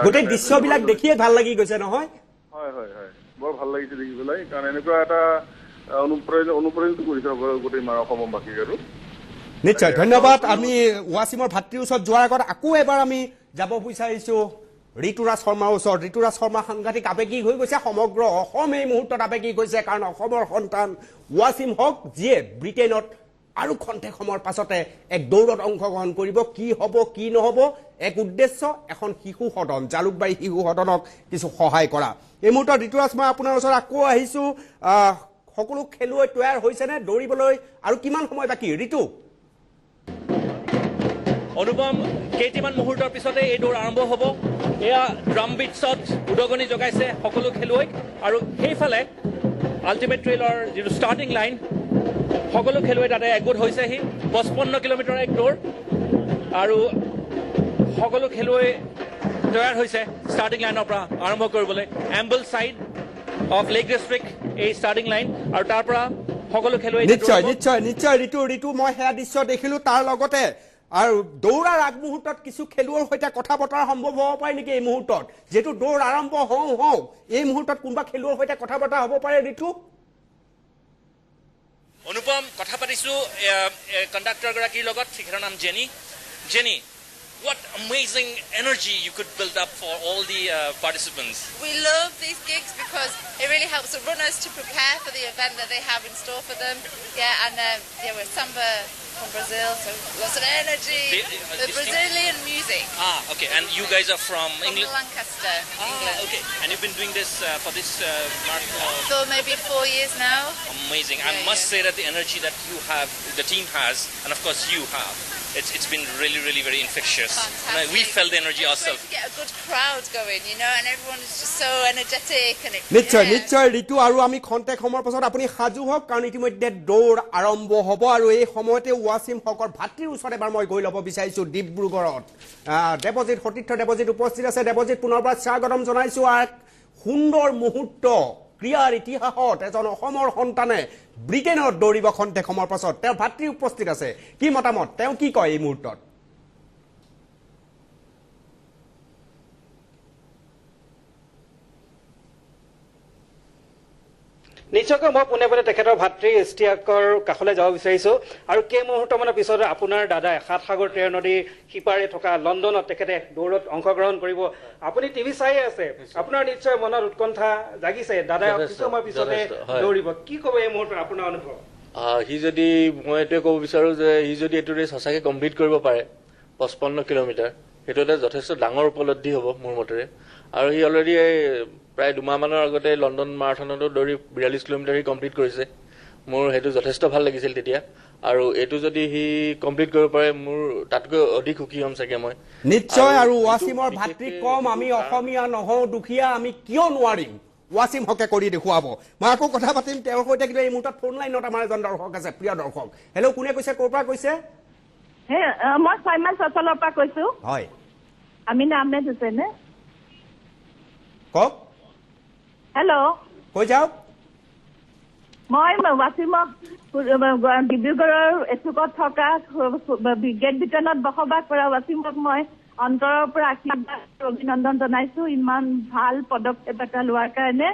গোটেই দৃশ্যবিলাক দেখিয়ে ভাল লাগি গৈছে নহয়? হয় হয় হয়, বৰ ভাল লাগিছে দেখি পেলাই, কাৰণ এনেকুৱা এটা অনুপ্ৰাণিত কৰিছে গোটেই অসমবাসীক। আৰু নিশ্চয় ধন্যবাদ। আমি ৱাছিমৰ ভাতৃৰ ওচৰত যোৱাৰ আগত আকৌ এবাৰ আমি যাব বিচাৰিছোঁ ঋতুৰাজ শৰ্মাৰ ওচৰত। ঋতুৰাজ শৰ্মা সাংঘাতিক আৱেগিক হৈ গৈছে, সমগ্ৰ অসম এই মুহূৰ্তত আৱেগিক হৈছে, কাৰণ অসমৰ সন্তান ৱাছিম হক যিয়ে ব্ৰিটেইনত আৰু খন্তেক সময়ৰ পাছতে এক দৌৰত অংশগ্ৰহণ কৰিব। কি হ'ব কি নহ'ব, এক উদ্দেশ্য এখন শিশু সদন, জালুকবাৰী শিশু সদনক কিছু সহায় কৰা। এই মুহূৰ্তত ঋতুৰাজ, মই আপোনাৰ ওচৰত আকৌ আহিছোঁ। সকলো খেলুৱৈ তৈয়াৰ হৈছেনে দৌৰিবলৈ আৰু কিমান সময় বাকী? ঋতু। অনুপম, কেইটিমান মুহূৰ্তৰ পিছতে এই দৌৰ আৰম্ভ হ'ব। এয়া ড্ৰাম বিটছত উদগনি যোগাইছে সকলো খেলুৱৈক, আৰু সেইফালে আল্টিমেট ট্ৰেইলৰ যিটো ষ্টাৰ্টিং লাইন, সকলো খেলুৱৈ তাতে একগোট হৈছেহি। 55 কিলোমিটাৰ এক দৌৰ, আৰু সকলো খেলুৱৈ তৈয়াৰ হৈছে ষ্টাৰ্টিং লাইনৰ পৰা আৰম্ভ কৰিবলৈ। Ambleside of Lake District এই ষ্টাৰ্টিং লাইন, আৰু তাৰ পৰা সকলো খেলুৱৈ। নিশ্চয় নিশ্চয় নিশ্চয় ঋতু, ঋতু মই সেয়া দৃশ্য দেখিলোঁ। তাৰ লগতে আৰু দৌৰাৰ আগমুহূৰ্তত কিছু খেলুৱৈৰ সৈতে কথা বতৰা সম্ভৱ হ'ব পাৰে নেকি এই মুহূৰ্তত? যিহেতু দৌৰ আৰম্ভ হওঁ হওঁ, এই মুহূৰ্তত কোনোবা খেলুৱৈৰ সৈতে কথা বতৰা হ'ব পাৰে ঋতু? অনুপম, কথা পাতিছোঁ কণ্ডাক্টৰগৰাকীৰ লগত, তেখেতৰ নাম Jenny. Jenny, what amazing energy you could build up for all the participants. We love these gigs because it really helps the runners to prepare for the event that they have in store for them. Yeah, and yeah, we're samba from Brazil, so lots of energy. The Brazilian music. Ah, okay. And you guys are from England? From Lancaster, England. Okay. And you've been doing this for this marathon? So maybe 4 years now. Amazing. I must say that the energy that you have, the team has, and of course you have, it's been really, really very infectious. Fantastic. We felt the energy ourselves. It's great to get a good crowd going, you know, and everyone is just so energetic. And it, নিশ্চয় নিশ্চয় ঋতু, আৰু আমি খন্তেক সময়ৰ পাছত আপুনি সাজু হওক, কাৰণ ইতিমধ্যে দৌৰ আৰম্ভ হ'ব। আৰু এই সময়তে ৱাছিম হকৰ ভাতৃৰ ওচৰত এবাৰ মই গৈ ল'ব বিচাৰিছোঁ ডিব্ৰুগড়ত। দেৱজিত, সতীৰ্থ দেৱজিত উপস্থিত আছে। দেৱজিত, পুনৰবাৰ স্বাগতম জনাইছোঁ। এক সুন্দৰ মুহূৰ্ত ক্ৰীড়াৰ ইতিহাসত এজন অসমৰ সন্তানে ব্ৰিটেইনত দৌৰিব খন্তেক সময়ৰ পাছত। তেওঁৰ ভাতৃ উপস্থিত আছে, কি মতামত, তেওঁ কি কয় এই মুহূৰ্তত? নিশ্চয়কৈ মই পোনে পোনে তেখেতৰ ভাতৃ ইষ্টিয়াকৰ কাষলৈ যাব বিচাৰিছোঁ। আৰু কেইমুহূৰ্তমানৰ পিছত আপোনাৰ দাদাই সাতসাগৰ তেৰ নদীৰ সিপাৰে থকা লণ্ডনত তেখেতে দৌৰত অংশগ্ৰহণ কৰিব। আপুনি টিভি চাই আছে, আপোনাৰ নিশ্চয় মনত উৎকণ্ঠা জাগিছে, দাদাই কিছু সময় পিছতে দৌৰিব, কি ক'ব এই মুহূৰ্তত আপোনাৰ অনুভৱ? সি যদি, মই এইটোৱে ক'ব বিচাৰোঁ যে সি যদি এইটো ৰেচ সঁচাকৈ কমপ্লিট কৰিব পাৰে 55 কিলোমিটাৰ, সেইটো এটা যথেষ্ট ডাঙৰ উপলব্ধি হ'ব মোৰ মতেৰে। আৰু সি অলৰেডি এই প্ৰায় 2 মাহমানৰ আগতে লণ্ডন মাৰাথনতো দৌৰি 42 কিলোমিটাৰ সি কমপ্লিট কৰিছে। মোৰ সেইটো যথেষ্ট ভাল লাগিছিল তেতিয়া, আৰু এইটো যদি সি কমপ্লিট কৰিব পাৰে মোৰ তাতকৈ অধিক সুখী হ'ম চাগে মই। নিশ্চয়। আৰু ৱাছিমৰ ভাতৃক কম, আমি অসমীয়া নহওঁ দুখীয়া, আমি কিয় নোৱাৰিম, ৱাছিম হকে কৰি দেখুৱাব। মই আকৌ কথা পাতিম তেওঁৰ সৈতে, কিন্তু এই মুহূৰ্তত ফোন লাইনত আমাৰ এজন দৰ্শক আছে। প্ৰিয় দৰ্শক, হেল্ল', কোনে কৈছে, ক'ৰ পৰা কৈছে? মই ছয়মাইল চচলৰ পৰা কৈছো। হয়, আমিনা আহমেদ হুছেইনে। কওক। হেল্ল', কৈ যাওক। মই ৱাছিমক ডিব্ৰুগড়ৰ এচুকত থকা গ্ৰেট ব্ৰিটেইনত বসবাস কৰা ৱাছিমক মই অন্তৰৰ পৰা আশীৰ্বাদ অভিনন্দন জনাইছো ইমান ভাল পদক্ষেপ এটা লোৱাৰ কাৰণে।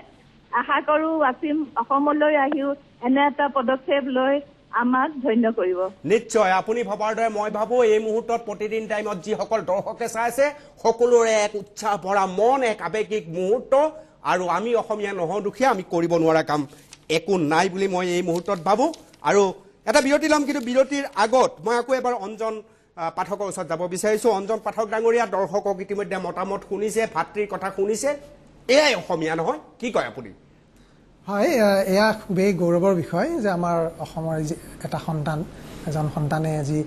আশা কৰো ৱাছিম অসমলৈ আহিও এনে এটা পদক্ষেপ লৈ আমাক ধন্য কৰিব। নিশ্চয়, আপুনি ভবাৰ দৰে মই ভাবো এই মুহূৰ্তত প্ৰতিদিন টাইমত যিসকল দৰ্শকে চাই আছে সকলোৰে এক উৎসাহ ভৰা মন, এক আৱেগিক মুহূৰ্ত। আৰু আমি অসমীয়া নহওঁ দুখীয়া, আমি কৰিব নোৱাৰা কাম একো নাই বুলি মই এই মুহূৰ্তত ভাবো। আৰু এটা বিৰতি ল'ম, কিন্তু বিৰতিৰ আগত মই আকৌ এবাৰ অঞ্জন পাঠকৰ ওচৰত যাব বিচাৰিছোঁ। অঞ্জন পাঠক ডাঙৰীয়া, দৰ্শকক ইতিমধ্যে মতামত শুনিছে, ভাতৃৰ কথা শুনিছে, এয়াই অসমীয়া নহয়, কি কয় আপুনি? হয়, এয়া খুবেই গৌৰৱৰ বিষয় যে আমাৰ অসমৰ এটা সন্তান, এজন সন্তানে আজি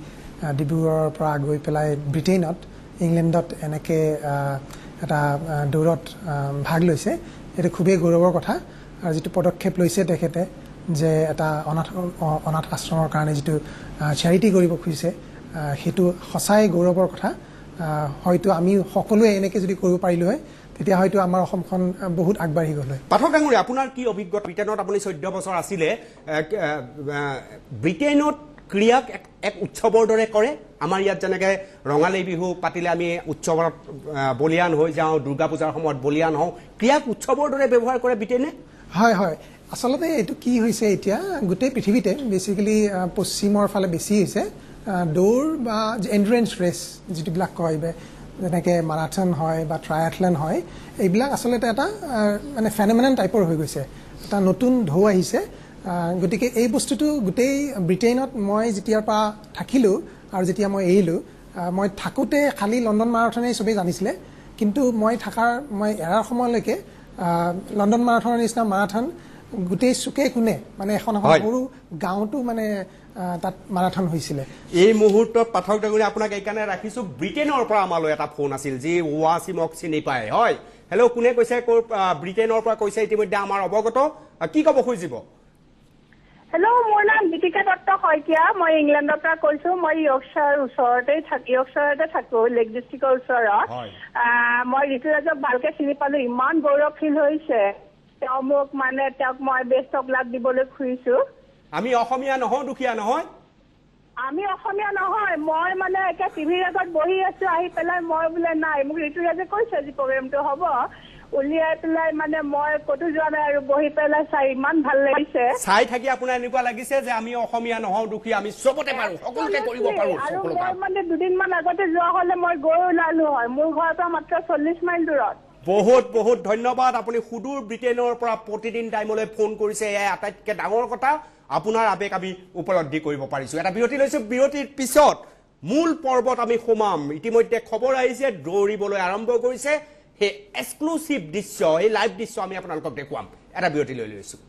ডিব্ৰুগড়ৰ পৰা গৈ পেলাই ব্ৰিটেইনত, ইংলেণ্ডত এনেকৈ এটা দৌৰত ভাগ লৈছে। এইটো খুবেই গৌৰৱৰ কথা। আৰু যিটো পদক্ষেপ লৈছে তেখেতে যে এটা অনাথ আশ্ৰমৰ কাৰণে যিটো চেৰিটি কৰিব খুজিছে, সেইটো সঁচাই গৌৰৱৰ কথা। হয়তো আমি সকলোৱে এনেকৈ যদি কৰিব পাৰিলোঁ হয়, তেতিয়া হয়তো আমাৰ অসমখন বহুত আগবাঢ়ি গ'ল হয়। পাঠক ডাঙৰীয়া, আপোনাৰ কি অভিজ্ঞতা? ব্ৰিটেইনত আপুনি 14 বছৰ আছিলে, ব্ৰিটেইনত ক্ৰীড়াক এক উৎসৱৰ দৰে কৰে। আমাৰ ইয়াত যেনেকৈ ৰঙালী বিহু পাতিলে আমি উৎসৱত বলিয়ান হৈ যাওঁ, দুৰ্গা পূজাৰ সময়ত বলিয়ান হওঁ, ক্ৰীড়াক উৎসৱৰ দৰে ব্যৱহাৰ কৰে ব্ৰিটেইনে? হয় হয়, আচলতে এইটো কি হৈছে এতিয়া গোটেই পৃথিৱীতে বেচিকেলি পশ্চিমৰ ফালে বেছি হৈছে দৌৰ বা এণ্ডুৰেঞ্চ ৰেচ যিটোবিলাক কয়, যেনেকৈ মাৰাথন হয় বা ট্ৰায়াথলন হয়, এইবিলাক আচলতে এটা মানে ফেনমেনন টাইপৰ হৈ গৈছে, এটা নতুন ঢৌ আহিছে। গতিকে এই বস্তুটো গোটেই ব্ৰিটেইনত মই যেতিয়াৰ পৰা থাকিলোঁ আৰু যেতিয়া মই এৰিলোঁ, মই থাকোঁতে খালী লণ্ডন মাৰাথনেই চবেই জানিছিলে, কিন্তু মই এৰাৰ সময়লৈকে লণ্ডন মাৰাথনৰ নিচিনা মাৰাথন গোটেই চুকে কোণে, মানে এখন এখন সৰু গাঁৱতো মানে তাত মাৰাথন হৈছিলে। এই মুহূৰ্তত পাঠক ডাঙৰীয়া আপোনাক এইকাৰণে ৰাখিছোঁ, ব্ৰিটেইনৰ পৰা আমালৈ এটা ফোন আছিল যি ৱাছিমক চিনি পায়। হয়, হেল্ল', কোনে কৈছে? ক'ৰ ব্ৰিটেইনৰ পৰা কৈছে? ইতিমধ্যে আমাৰ অৱগত, কি ক'ব খুজিব? হেল্ল', মোৰ নাম দীপিকা দত্ত শইকীয়া, মই ইংলেণ্ডৰ পৰা কৈছোঁ। মই য়ৰ্কশ্বায়াৰ য়ৰ্কশ্বায়াৰতে থাকোঁ, লেক ডিষ্ট্ৰিক্টৰ ওচৰত। মই ঋতুৰাজক ভালকে চিনি পালোঁ, ইমান গৌৰৱ ফিল হৈছে। তেওঁ মোক মানে তেওঁক মই বেষ্ট অফ লাক দিবলৈ খুজিছোঁ। আমি অসমীয়া নহওঁ দুখীয়া নহয়, আমি অসমীয়া নহয়। মই মানে একে টিভিৰ আগত বহি আছো, আহি পেলাই মই বোলে নাই, মোক ঋতুৰাজে কৈছে আজি প্ৰগ্ৰেমটো হ'ব, উলিয়াই পেলাই মানে মই ক'তো যোৱা নাই আৰু বহি পেলাই চাই ইমান ভাল লাগিছে। চাই থাকি আপোনাৰ এনেকুৱা লাগিছে যে আমি অসমীয়া নহওঁ দুখীয়া, আমি চবতে পাৰো, সকলোতে কৰিব পাৰো। আৰু মই মানে দুদিনমান আগতে যোৱা হ'লে মই গৈ ওলালো হয়, মোৰ ঘৰৰ পৰা মাত্ৰ 40 মাইল দূৰত। বহুত বহুত ধন্যবাদ। আপুনি সুদূৰ ব্ৰিটেইনৰ পৰা প্ৰতিদিন টাইমলৈ ফোন কৰিছে, এয়াই আটাইতকৈ ডাঙৰ কথা। আপোনাৰ আৱেগ আমি উপলব্ধি কৰিব পাৰিছোঁ। এটা বিৰতি লৈছোঁ, বিৰতিৰ পিছত মূল পৰ্বত আমি সোমাম। ইতিমধ্যে খবৰ আহিছে, দৌৰিবলৈ আৰম্ভ কৰিছে, সেই এক্সক্লুচিভ দৃশ্য, সেই লাইভ দৃশ্য আমি আপোনালোকক দেখুৱাম। এটা বিৰতি লৈ লৈছোঁ।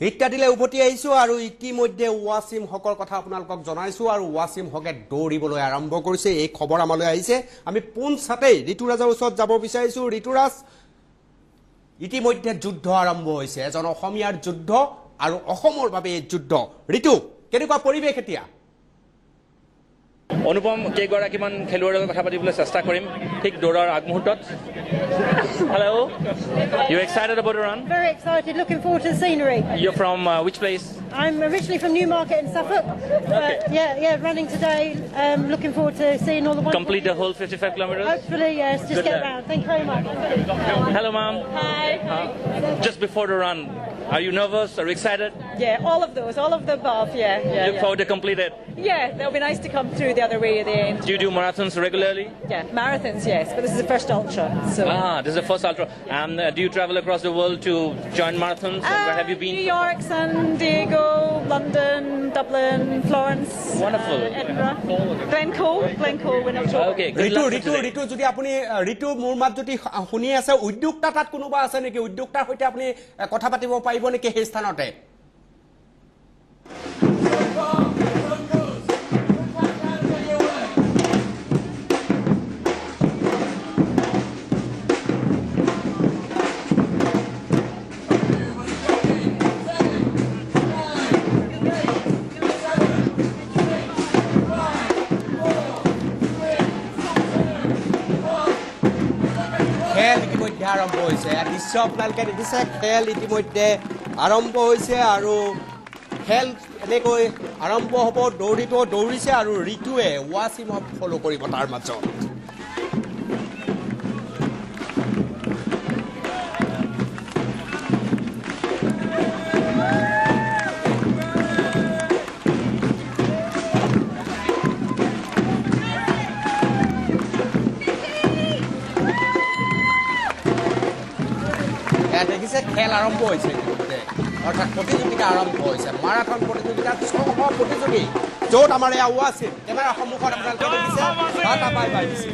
ইত্যাদিলৈ উভতি আহিছোঁ আৰু ইতিমধ্যে ৱাছিম হকৰ কথা আপোনালোকক জনাইছোঁ আৰু ৱাছিম হকে দৌৰিবলৈ আৰম্ভ কৰিছে, এই খবৰ আমালৈ আহিছে। আমি পোনছাতেই ঋতুৰাজৰ ওচৰত যাব বিচাৰিছোঁ। ঋতুৰাজ, ইতিমধ্যে যুদ্ধ আৰম্ভ হৈছে, এজন অসমীয়াৰ যুদ্ধ আৰু অসমৰ বাবে এই যুদ্ধ। ঋতু, কেনেকুৱা পৰিৱেশ এতিয়া? অনুপম, কেইগৰাকীমান খেলুৱৈৰ লগত কথা পাতিবলৈ চেষ্টা কৰিম ঠিক দৌৰাৰ আগমুহূৰ্তত। Hello, you excited about the run? Very excited, looking forward to the scenery. You're from which place? I'm originally from Newmarket in Suffolk. Okay. Yeah, running today. Looking forward to seeing all the wonderful. Complete the whole 55 kilometers? Hopefully, yes. Just Good get luck. round. Thank you very much. Hello, ma'am. Hi. Just before the run, are you nervous? Are you excited? Yeah, all of those, all of the above. Yeah. Look forward to complete it. Yeah, it'll be nice to come through the other way at the end. Do you do marathons regularly? Yeah, marathons, yes, but this is the first ultra. So. Ah, this is the first ultra. And do you travel across the world to join marathons? Where have you been? New York, San Diego, London, Dublin, Florence. Wonderful. Edinburgh. Glencoe in October. Okay, good luck. Ritu, যদি আপুনি ঋতু মোৰ মাত যদি শুনি আছে, উদ্যোক্তা তাত কোনোবা আছে নেকি? উদ্যোক্তাৰ সৈতে আপুনি কথা পাতিব পাৰিব নেকি সেই স্থানতে? খেল ইতিমধ্যে আৰম্ভ হৈছে, দৃশ্য আপোনালোকে দেখিছে, খেল ইতিমধ্যে আৰম্ভ হৈছে আৰু খেল এনেকৈ আৰম্ভ হ'ব। দৌৰিব দৌৰিছে আৰু ঋতুৱে ৱাছিমক ফ'ল' কৰিব তাৰ মাজত। দেখিছে খেল আৰম্ভ হৈছে ইতিমধ্যে। অৰ্থাৎ প্ৰতিযোগিতা আৰম্ভ হৈছে। মাৰাথন প্ৰতিযোগিতাত 600 প্ৰতিযোগী, য'ত আমাৰ এয়া ৱাছিম কেমেৰাৰ সন্মুখত আপোনালোকে দেখিছে, টাটা বাই বাই দিছে।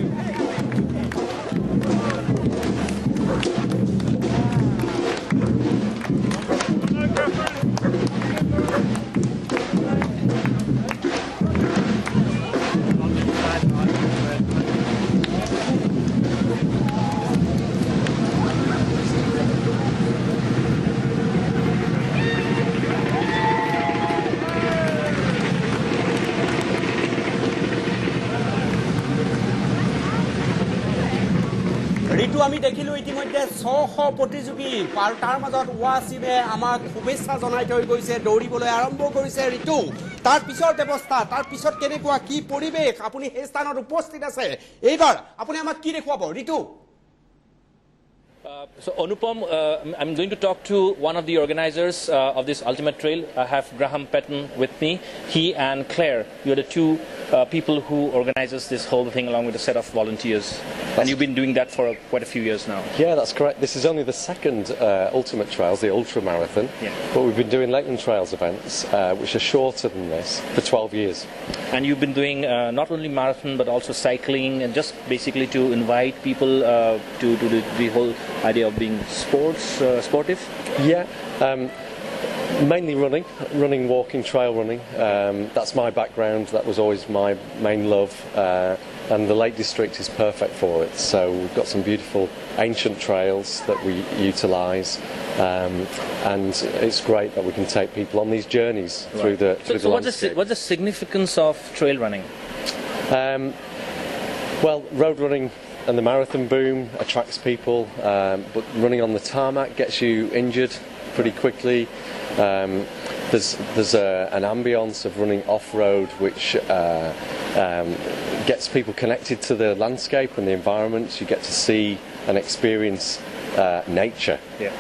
ঋতু, আমি দেখিলোঁ ইতিমধ্যে 600 প্ৰতিযোগী আৰু তাৰ মাজত ৱাছিমে আমাক শুভেচ্ছা জনাই থৈ গৈছে, দৌৰিবলৈ আৰম্ভ কৰিছে। ঋতু, তাৰ পিছৰ ব্যৱস্থা, তাৰ পিছত কেনেকুৱা কি পৰিৱেশ, আপুনি সেই স্থানত উপস্থিত আছে, এইবাৰ আপুনি আমাক কি দেখুৱাব ঋতু? So Anupam, I'm going to talk to one of the organizers of this Ultimate Trail. I have Graham Patton with me. He and Claire, you're the two people who organizes this whole thing along with a set of volunteers. And you've been doing that for quite a few years now. Yeah, that's correct. This is only the second Ultimate Trails, the Ultra Marathon. Yeah. But we've been doing Lakeland Trails events, which are shorter than this, for 12 years. And you've been doing not only marathon, but also cycling, and just basically to invite people to the whole idea of being sportive? Yeah, mainly running, walking, trail running. That's my background. That was always my main love, and the Lake District is perfect for it. So we've got some beautiful ancient trails that we utilise, and it's great that we can take people on these journeys through the through the landscape. What's the significance of trail running? Well, road running and the marathon boom attracts people, but running on the tarmac gets you injured pretty quickly. There's an ambience of running off-road which gets people connected to the landscape and the environment. You get to see and experience nature. Yeah.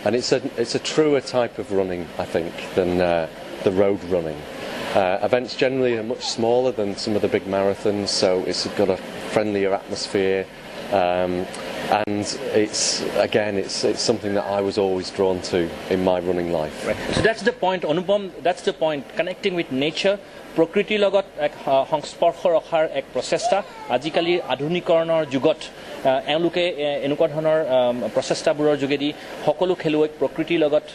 And it's a truer type of running, I think, than the road running. Events generally are much smaller than some of the big marathons, so it's got a friendlier atmosphere, and it's something that I was always drawn to in my running life. Right. So that's the point, Anupam. That's the point. Connecting with nature, প্ৰকৃতিৰ লগত এক সংস্পৰ্শ ৰখাৰ এক প্ৰচেষ্টা। আজিকালি আধুনিকৰণৰ যুগত এওঁলোকে এনেকুৱা ধৰণৰ প্ৰচেষ্টাবোৰৰ যোগেদি সকলো খেলুৱৈক প্ৰকৃতিৰ লগত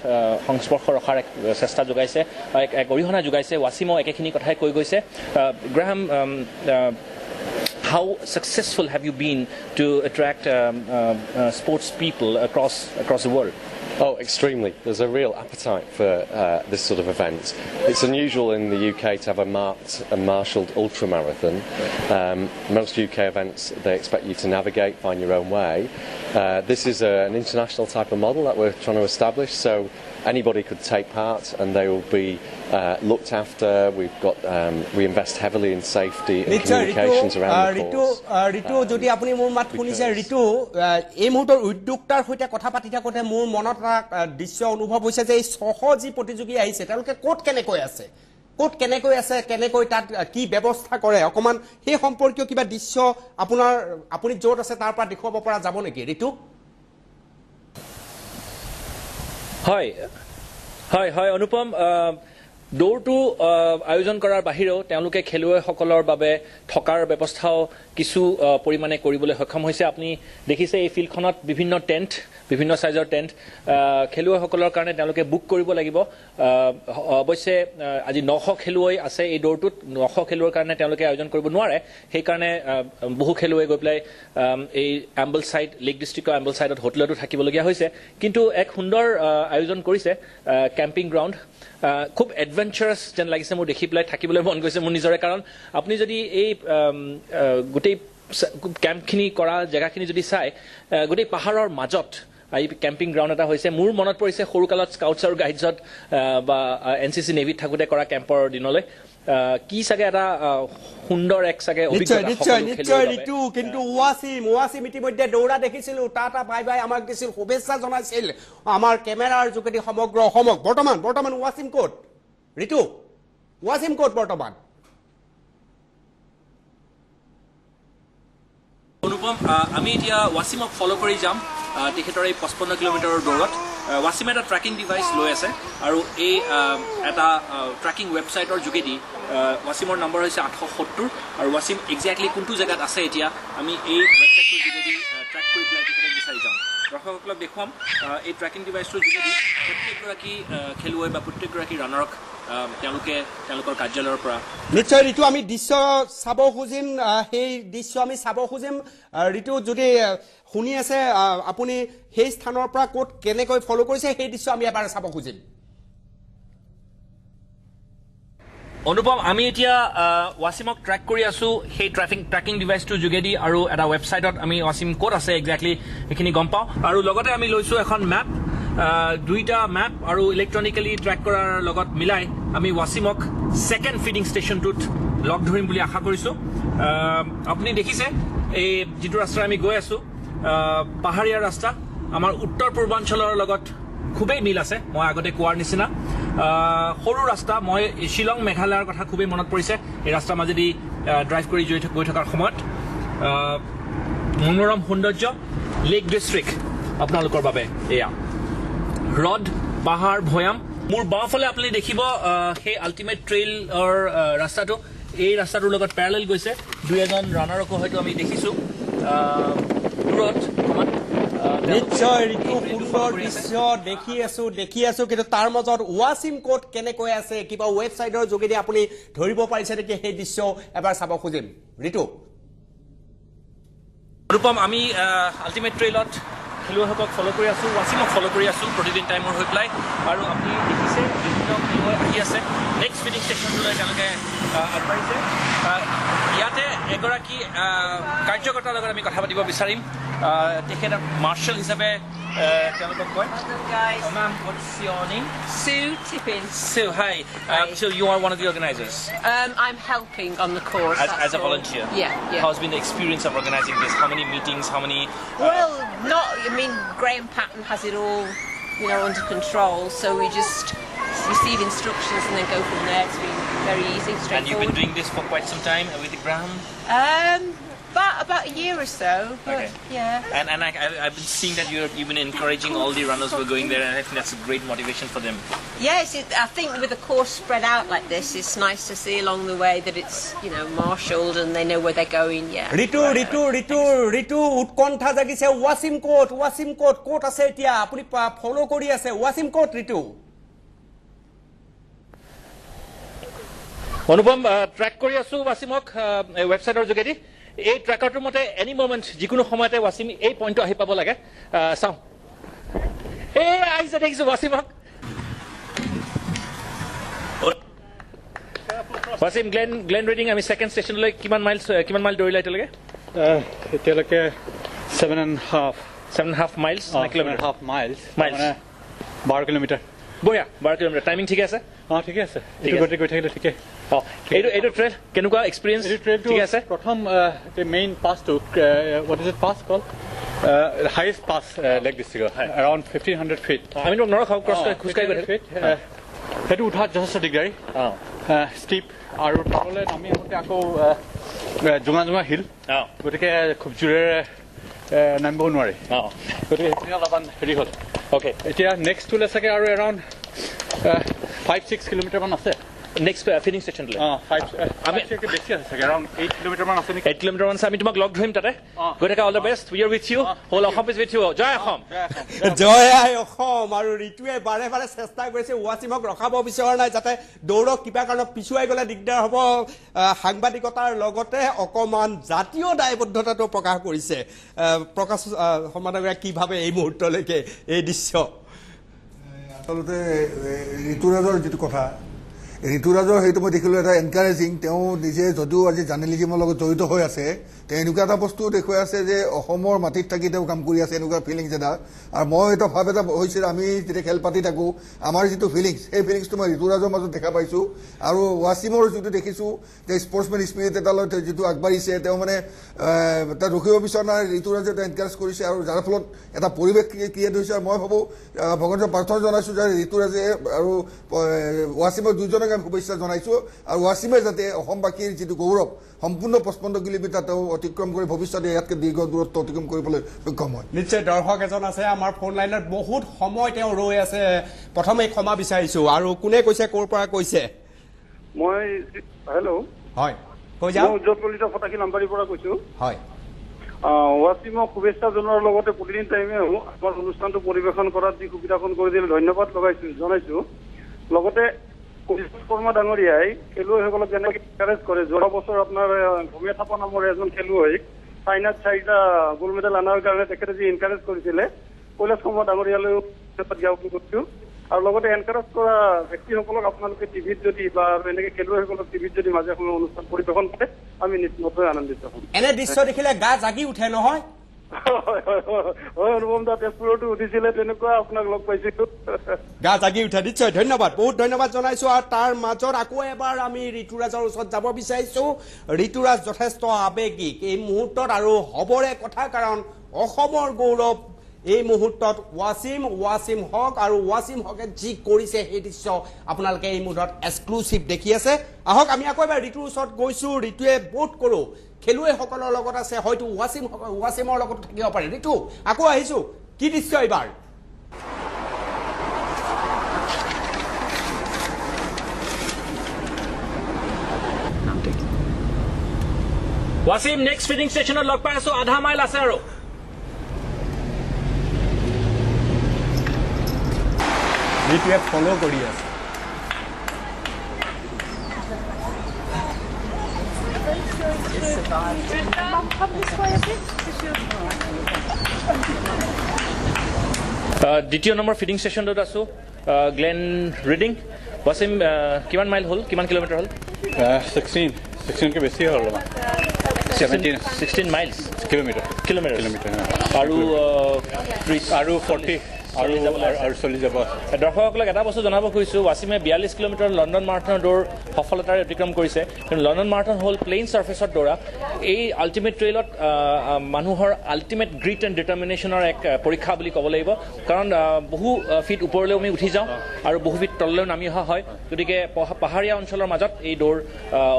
সংস্পৰ্শ ৰখাৰ এক চেষ্টা যোগাইছে, এক অৰিহণা যোগাইছে। ৱাছিমো একেখিনি কথাই কৈ গৈছে। Graham, how successful have you been to attract sports people across the world? Oh, extremely. There's a real appetite for this sort of event. It's unusual in the UK to have a marked and marshalled ultramarathon. Most UK events, they expect you to navigate, find your own way. This is an international type of model that we're trying to establish, so anybody could take part and they will be looked after. We've got we invest heavily in safety and communications around the course. Ritu, যদি আপুনি মোৰ মাত শুনিছে, ঋতু, এই মুহূৰ্তৰ উদ্যোক্তাৰ সৈতে কথা পাতি থাকোঁতে মোৰ মনত এটা দৃশ্য অনুভৱ হৈছে যে এই 600 যি প্ৰতিযোগী আহিছে তেওঁলোকে ক'ত কেনেকৈ আছে, কেনেকৈ তাত কি ব্যৱস্থা কৰে, অকণমান সেই সম্পৰ্কীয় কিবা দৃশ্য আপুনি য'ত আছে তাৰ পৰা দেখুৱাব পৰা যাব নেকি ঋতু? হয় হয় হয় অনুপম, দৌৰটো আয়োজন কৰাৰ বাহিৰেও তেওঁলোকে খেলুৱৈসকলৰ বাবে থকাৰ ব্যৱস্থাও কিছু পৰিমাণে কৰিবলৈ সক্ষম হৈছে। আপুনি দেখিছে এই ফিল্ডখনত বিভিন্ন টেণ্ট, বিভিন্ন চাইজৰ টেণ্ট খেলুৱৈসকলৰ কাৰণে তেওঁলোকে বুক কৰিব লাগিব। অৱশ্যে আজি 900 খেলুৱৈ আছে এই দৌৰটোত, 900 খেলুৱৈৰ কাৰণে তেওঁলোকে আয়োজন কৰিব নোৱাৰে, সেইকাৰণে বহু খেলুৱৈ গৈ পেলাই এই এম্বল চাইড, লেক ডিষ্ট্ৰিক্টৰ এম্বল চাইডত হোটেলতো থাকিবলগীয়া হৈছে। কিন্তু এক সুন্দৰ আয়োজন কৰিছে, কেম্পিং গ্ৰাউণ্ড, খুব এডভেঞ্চাৰাছ যেন লাগিছে মোৰ দেখি পেলাই, থাকিবলৈ মন গৈছে মোৰ নিজৰে। কাৰণ আপুনি যদি এই গোটেই কেম্পখিনি কৰা জেগাখিনি যদি চায়, গোটেই পাহাৰৰ মাজত এই কেম্পিং গ্ৰাউণ্ড এটা হৈছে। মোৰ মনত পৰিছে সৰুকালত স্কাউটছ আৰু গাইডছত বা NCC নেভিত থাকোঁতে কৰা কেম্পৰ দিনলৈ। কি চাগে এটা সুন্দৰ এক চাগে অভিজ্ঞতা। নিশ্চয় নিশ্চয় ঋতু, কিন্তু ৱাছিম ইতিমধ্যে দৌৰা দেখিছিলোঁ, টাটা বাই বাই আমাক দিছিল, শুভেচ্ছা জনাইছিল আমাৰ কেমেৰাৰ যোগেদি সমগ্ৰ অসমক। বৰ্তমান ৱাছিম ক'ত ঋতু? ৱাছিম ক'ত বৰ্তমান? অনুপম, আমি এতিয়া ৱাছিমক ফ'ল' কৰি যাম তেখেতৰ এই 55 কিলোমিটাৰৰ দৌৰত। ৱাছিমে এটা ট্ৰেকিং ডিভাইচ লৈ আছে আৰু এই এটা ট্ৰেকিং ৱেবছাইটৰ যোগেদি ৱাছিমৰ নম্বৰ হৈছে 870 আৰু ৱাছিম একজেক্টলি কোনটো জেগাত আছে এতিয়া আমি এই ৱেবছাইটটোৰ যোগেদি ট্ৰেক কৰি পেলাই তেখেতক বিচাৰি যাম। দৰ্শকসকলক দেখুৱাম এই ট্ৰেকিং ডিভাইচটোৰ যোগেদি প্ৰত্যেকগৰাকী খেলুৱৈ বা প্ৰত্যেকগৰাকী ৰানাৰক তেওঁলোকে তেওঁলোকৰ কাৰ্যালয়ৰ পৰা নিশ্চয় ঋতু আমি দৃশ্য চাব খুজিম, সেই দৃশ্য আমি চাব খুজিম। ঋতু যদি শুনি আছে আপুনি সেই স্থানৰ পৰা ক'ত কেনেকৈ ফ'ল' কৰিছে সেই দৃশ্য আমি এবাৰ চাব খুজিম। অনুপম, আমি এতিয়া ৱাছিমক ট্ৰেক কৰি আছোঁ সেই ট্ৰেকিং ডিভাইচটোৰ যোগেদি আৰু এটা ৱেবছাইটত আমি ৱাছিম ক'ত আছে একজেক্টলি সেইখিনি গম পাওঁ আৰু লগতে আমি লৈছোঁ এখন মেপ, দুইটা মেপ আৰু ইলেক্ট্ৰনিকেলি ট্ৰেক কৰাৰ লগত মিলাই আমি ৱাছিমক ছেকেণ্ড ফিডিং ষ্টেচনটোত লগ ধৰিম বুলি আশা কৰিছোঁ। আপুনি দেখিছে এই যিটো ৰাস্তাৰে আমি গৈ আছোঁ পাহাৰীয়া ৰাস্তা, আমাৰ উত্তৰ পূৰ্বাঞ্চলৰ লগত খুবেই মিল আছে। মই আগতে কোৱাৰ নিচিনা সৰু ৰাস্তা, মই শ্বিলং মেঘালয়ৰ কথা খুবেই মনত পৰিছে এই ৰাস্তাৰ মাজেদি ড্ৰাইভ কৰি গৈ থকাৰ সময়ত। মনোৰম সৌন্দৰ্য লেক ডিষ্ট্ৰিক্ট আপোনালোকৰ বাবে এয়া হ্ৰদ, পাহাৰ, ভৈয়াম। মোৰ বাওঁফালে আপুনি দেখিব সেই আল্টিমেট ট্ৰেইলৰ ৰাস্তাটো, এই ৰাস্তাটোৰ লগত পেৰালেল গৈছে। দুই এজন ৰানাৰকো হয়তো আমি দেখিছোঁ দূৰত অকণমান। নিশ্চয় ঋতু, সুন্দৰ দৃশ্য দেখি আছো, কিন্তু তাৰ মাজত ৱাছিম ক'ত কেনেকৈ আছে কিবা ৱেবছাইটৰ যোগেদি আপুনি ধৰিব পাৰিছে নেকি সেই দৃশ্য এবাৰ চাব খুজিম। ঋতু। অনুপম, আমি আল্টিমেট ট্ৰেইলত খেলুৱৈসকলক ফ'ল' কৰি আছোঁ, ৱাছিমক ফ'ল' কৰি আছোঁ প্ৰতিদিন টাইমৰ হৈ পেলাই আৰু আপুনি দেখিছে বিভিন্ন খেলুৱৈ আহি আছে নেক্সট ফিডিং ষ্টেচনটোলৈ তেওঁলোকে আগবাঢ়িছে। ইয়াতে এগৰাকী কাৰ্যকৰ্তাৰ লগত আমি কথা পাতিব বিচাৰিম, তেখেত মাৰ্শ্বেল হিচাপে তেওঁলোকক কয়। Ma'am, what's your name? Sue Tippin. Sue, hi. So you are one of the organizers? I'm helping on the course. As a volunteer? Yeah, yeah. How's been the experience of organizing this? How many meetings? How many? Well, not, I mean, Graham Patton has it all, you know, under control, so we just receive instructions and then go from there. It's been very easy, straightforward. And you've been doing this for quite some time with Graham? About a year or so, but okay. Yeah. And I've been seeing that you've been encouraging all the runners who are going there, and I think that's a great motivation for them. Yes, I think with the course spread out like this, it's nice to see along the way that it's, you know, marshalled and they know where they're going. Yeah. Ritu, উৎকণ্ঠা জাগিছে ৱাছিম ক'ত, ৱাছিম ক'ত, ক'ত আছে এতিয়া আপুনি ফ'ল' কৰি আছে ৱাছিম ক'ত? ঋতু। অনুপম, ট্ৰেক কৰি আছোঁ ৱাছিমক ৱেবছাইটৰ যোগেদি। এই ট্ৰেকাৰটোৰ মতে এনি মমেণ্ট যিকোনো সময়তে ৱাছিম এই পইণ্টটো আহি পাব লাগে। চাওঁ, এই আহিছে, দেখিছোঁ ৱাছিমক। ৱাছিম, গ্লেন ৰিডিং আমি ছেকেণ্ড ষ্টেচনলৈ কিমান মাইল দৌৰিলা এতিয়ালৈকে? এতিয়ালৈকে 7.5 miles, kilometre? 7.5 miles, মানে 12 কিলোমিটাৰ। বঢ়িয়া, 12 কিলোমিটাৰ। টাইমিং ঠিকে আছে? অঁ, ঠিকে আছে, এইটো গতি গৈ থাকিলে ঠিকে। অঁ, এইটো ট্ৰেইল কেনেকুৱা এক্সপিৰিয়েঞ্চ? এইটো ট্ৰেইলটো ঠিকে আছে। প্ৰথম মেইন পাছটো, what is it pass call, highest pass lake ডিষ্ট্ৰিক্টৰ, এৰাউণ্ড 1500 ফিট। আমি নৰখাওঁ, ক্ৰছ কৰি খোজকাঢ়ি গৈ থাকোঁ। সেইটো উঠাত যথেষ্ট দিগদাৰী, ষ্টিপ, আৰু তললৈ নামি আহোঁতে আকৌ জোঙা জোঙা শিল, গতিকে খুব জোৰেৰে নামিব নোৱাৰি, গতিকে সেইখিনি অলপমান হেৰি হ'ল। অ'কে, এতিয়া নেক্সটটোলৈ চাগে আৰু এৰাউণ্ড 5-6 কিলোমিটাৰমান আছে। নেক্সট ফিনিং ষ্টেচনটোলৈ? অঁ, 5 আমি বেছি আছে চাগে, এৰাউণ্ড 8 কিলোমিটাৰমান আছে নেকি? 8 কিলোমিটাৰমান আছে। আমি তোমাক লগ ধৰিম তাতে। গৈ থাকা, all the best, we are with you, whole Assam is with you. Joy Assam. Joy I Assam. আৰু ঋতুৱে বাৰে বাৰে চেষ্টা কৰিছে ৱাছিমক ৰখাব বিচৰা নাই, যাতে দৌৰক কিবা কাৰণত পিছুৱাই গ'লে দিগদাৰ হ'ব। সাংবাদিকতাৰ লগতে অকণমান জাতীয় দায়বদ্ধতাটো প্ৰকাশ কৰিছে। প্ৰকাশ সম্পাদকে কি ভাবে এই মুহূৰ্তলৈকে এই দৃশ্য? আচলতে ঋতুৰাজৰ যিটো কথা, ঋতুৰাজৰ সেইটো মই দেখিলোঁ এটা এনকাৰেজিং। তেওঁ নিজে যদিও আজি জাৰ্নেলিজিমৰ লগত জড়িত হৈ আছে, তেওঁ এনেকুৱা এটা বস্তু দেখুৱাই আছে যে অসমৰ মাটিত থাকি তেওঁ কাম কৰি আছে, এনেকুৱা ফিলিংছ এটা। আৰু মই এটা ভাৱ এটা হৈছে, আমি যেতিয়া খেল পাতি থাকোঁ আমাৰ যিটো ফিলিংছ, সেই ফিলিংছটো মই ঋতুৰাজৰ মাজত দেখা পাইছোঁ। আৰু ৱাছিমৰ যিটো দেখিছোঁ যে স্পৰ্টছমেন স্পিৰিট এটা লৈ যিটো আগবাঢ়িছে, তেওঁ মানে তাত ৰখিব বিচৰা নাই, ঋতুৰাজে তেওঁ এনকাৰেজ কৰিছে আৰু যাৰ ফলত এটা পৰিৱেশ ক্ৰিয়েট হৈছে। আৰু মই ভাবোঁ ভগৱানৰ প্ৰাৰ্থনা জনাইছোঁ যে ঋতুৰাজে আৰু ৱাছিমৰ দুজনে দুয়োজনকে আমি শুভেচ্ছা জনাইছোঁ আৰু ৱাছিমে যাতে অসমবাসীৰ যিটো গৌৰৱ সম্পূৰ্ণ 55 কিলোমিটাৰ তেওঁ অতিক্ৰম কৰি ভৱিষ্যতে ইয়াতকৈ দীৰ্ঘ দূৰত্ব অতিক্ৰম কৰিবলৈ সক্ষম হয়। নিশ্চয় দৰ্শক এজন আছে আমাৰ ফোন লাইনত, বহুত সময় তেওঁ ৰৈ আছে। প্ৰথমে ক্ষমা বিচাৰিছোঁ। আৰু কোনে কৈছে, ক'ৰ পৰা কৈছে? মই হেল্ল' হয় কৈ যাওক। মই উজ্জ্বল কলিতা ফটাকি নামবাৰীৰ পৰা কৈছোঁ। হয়, ৱাছিমক শুভেচ্ছা জনোৱাৰ লগতে প্ৰতিদিন টাইমে আমাৰ অনুষ্ঠানটো পৰিৱেশন কৰাত যি সুবিধাকণ কৰি দিলে ধন্যবাদ জনাইছোঁ। লগতে কৈলাশ শৰ্মা ডাঙৰীয়াই খেলুৱৈসকলক যেনেকৈ এনকাৰেজ কৰে, যোৱা বছৰ আপোনাৰ ভূমিয়া থাপা নামৰ এজন খেলুৱৈক চাইনাত 4টা গ'ল্ড মেডেল অনাৰ কাৰণে তেখেতে যি এনকাৰেজ কৰিছিলে, কৈলাশ শৰ্মা ডাঙৰীয়ালৈও ধন্যবাদ জ্ঞাপন কৰিছোঁ। আৰু লগতে এনকাৰেজ কৰা ব্যক্তিসকলক আপোনালোকে টিভিত যদি বা এনেকৈ খেলুৱৈসকলক টিভিত যদি মাজে সময়ে অনুষ্ঠান পৰিৱেশন কৰে, আমি নতুন আনন্দিত হ'ম। এনে দৃশ্য দেখিলে গা জাগি উঠে নহয়? হয় অনুপম দা, তেজপুৰতো উঠিছিলে তেনেকুৱা, আপোনাক লগ পাইছিলো। গা জাগি উঠে নিশ্চয়। ধন্যবাদ, বহুত ধন্যবাদ জনাইছো। আৰু তাৰ মাজত আকৌ এবাৰ আমি ঋতুৰাজৰ ওচৰত যাব বিচাৰিছো। ঋতুৰাজ যথেষ্ট আৱেগিক এই মুহূৰ্তত আৰু হ'বৰে কথা, কাৰণ অসমৰ গৌৰৱ এই মুহূৰ্তত ৱাছিম হক, আৰু ৱাছিম হকে যি কৰিছে সেই দৃশ্য আপোনালোকে এই মুহূৰ্তত এক্সক্লুচিভ দেখি আছে। আহক আমি আকৌ এবাৰ ঋতুৰ ওচৰত গৈছোঁ। ঋতুৱে বোধ কৰোঁ খেলুৱৈসকলৰ লগত আছে, হয়তো ৱাছিমৰ লগত থাকিব পাৰে। ঋতু আকৌ আহিছোঁ, কি দৃশ্য এইবাৰ? ৱাছিম, নেক্সট ফিডিং ষ্টেচনত লগ পাই আছোঁ, আধা মাইল আছে আৰু। ঋতুৱে ফ'ল' কৰি আছে। দ্বিতীয় নম্বৰ ফিডিং ষ্টেচনটোত আছোঁ, গ্লেন ৰিডিং। ৱাছিম, কিমান মাইল হ'ল, কিমান কিলোমিটাৰ হ'ল? 16কে বেছি হ'ল অলপমান। 16 মাইলছ কিলোমিটাৰ আৰু আৰু 40 আৰু চলি যাব। দৰ্শকসকলক এটা বস্তু জনাব খুজিছোঁ, ৱাছিমে 42 কিলোমিটাৰ লণ্ডন মাৰাথনৰ দৌৰ সফলতাৰে অতিক্ৰম কৰিছে। কিন্তু লণ্ডন মাৰাথন হ'ল প্লেইন ছাৰ্ফেচত দৌৰা। এই আল্টিমেট ট্ৰেইলত মানুহৰ আল্টিমেট গ্ৰিট এণ্ড ডিটাৰমিনেশ্যনৰ এক পৰীক্ষা বুলি ক'ব লাগিব। কাৰণ বহু ফিট ওপৰলৈও আমি উঠি যাওঁ আৰু বহু ফিট তললৈও নামি অহা হয়। গতিকে পাহাৰীয়া অঞ্চলৰ মাজত এই দৌৰ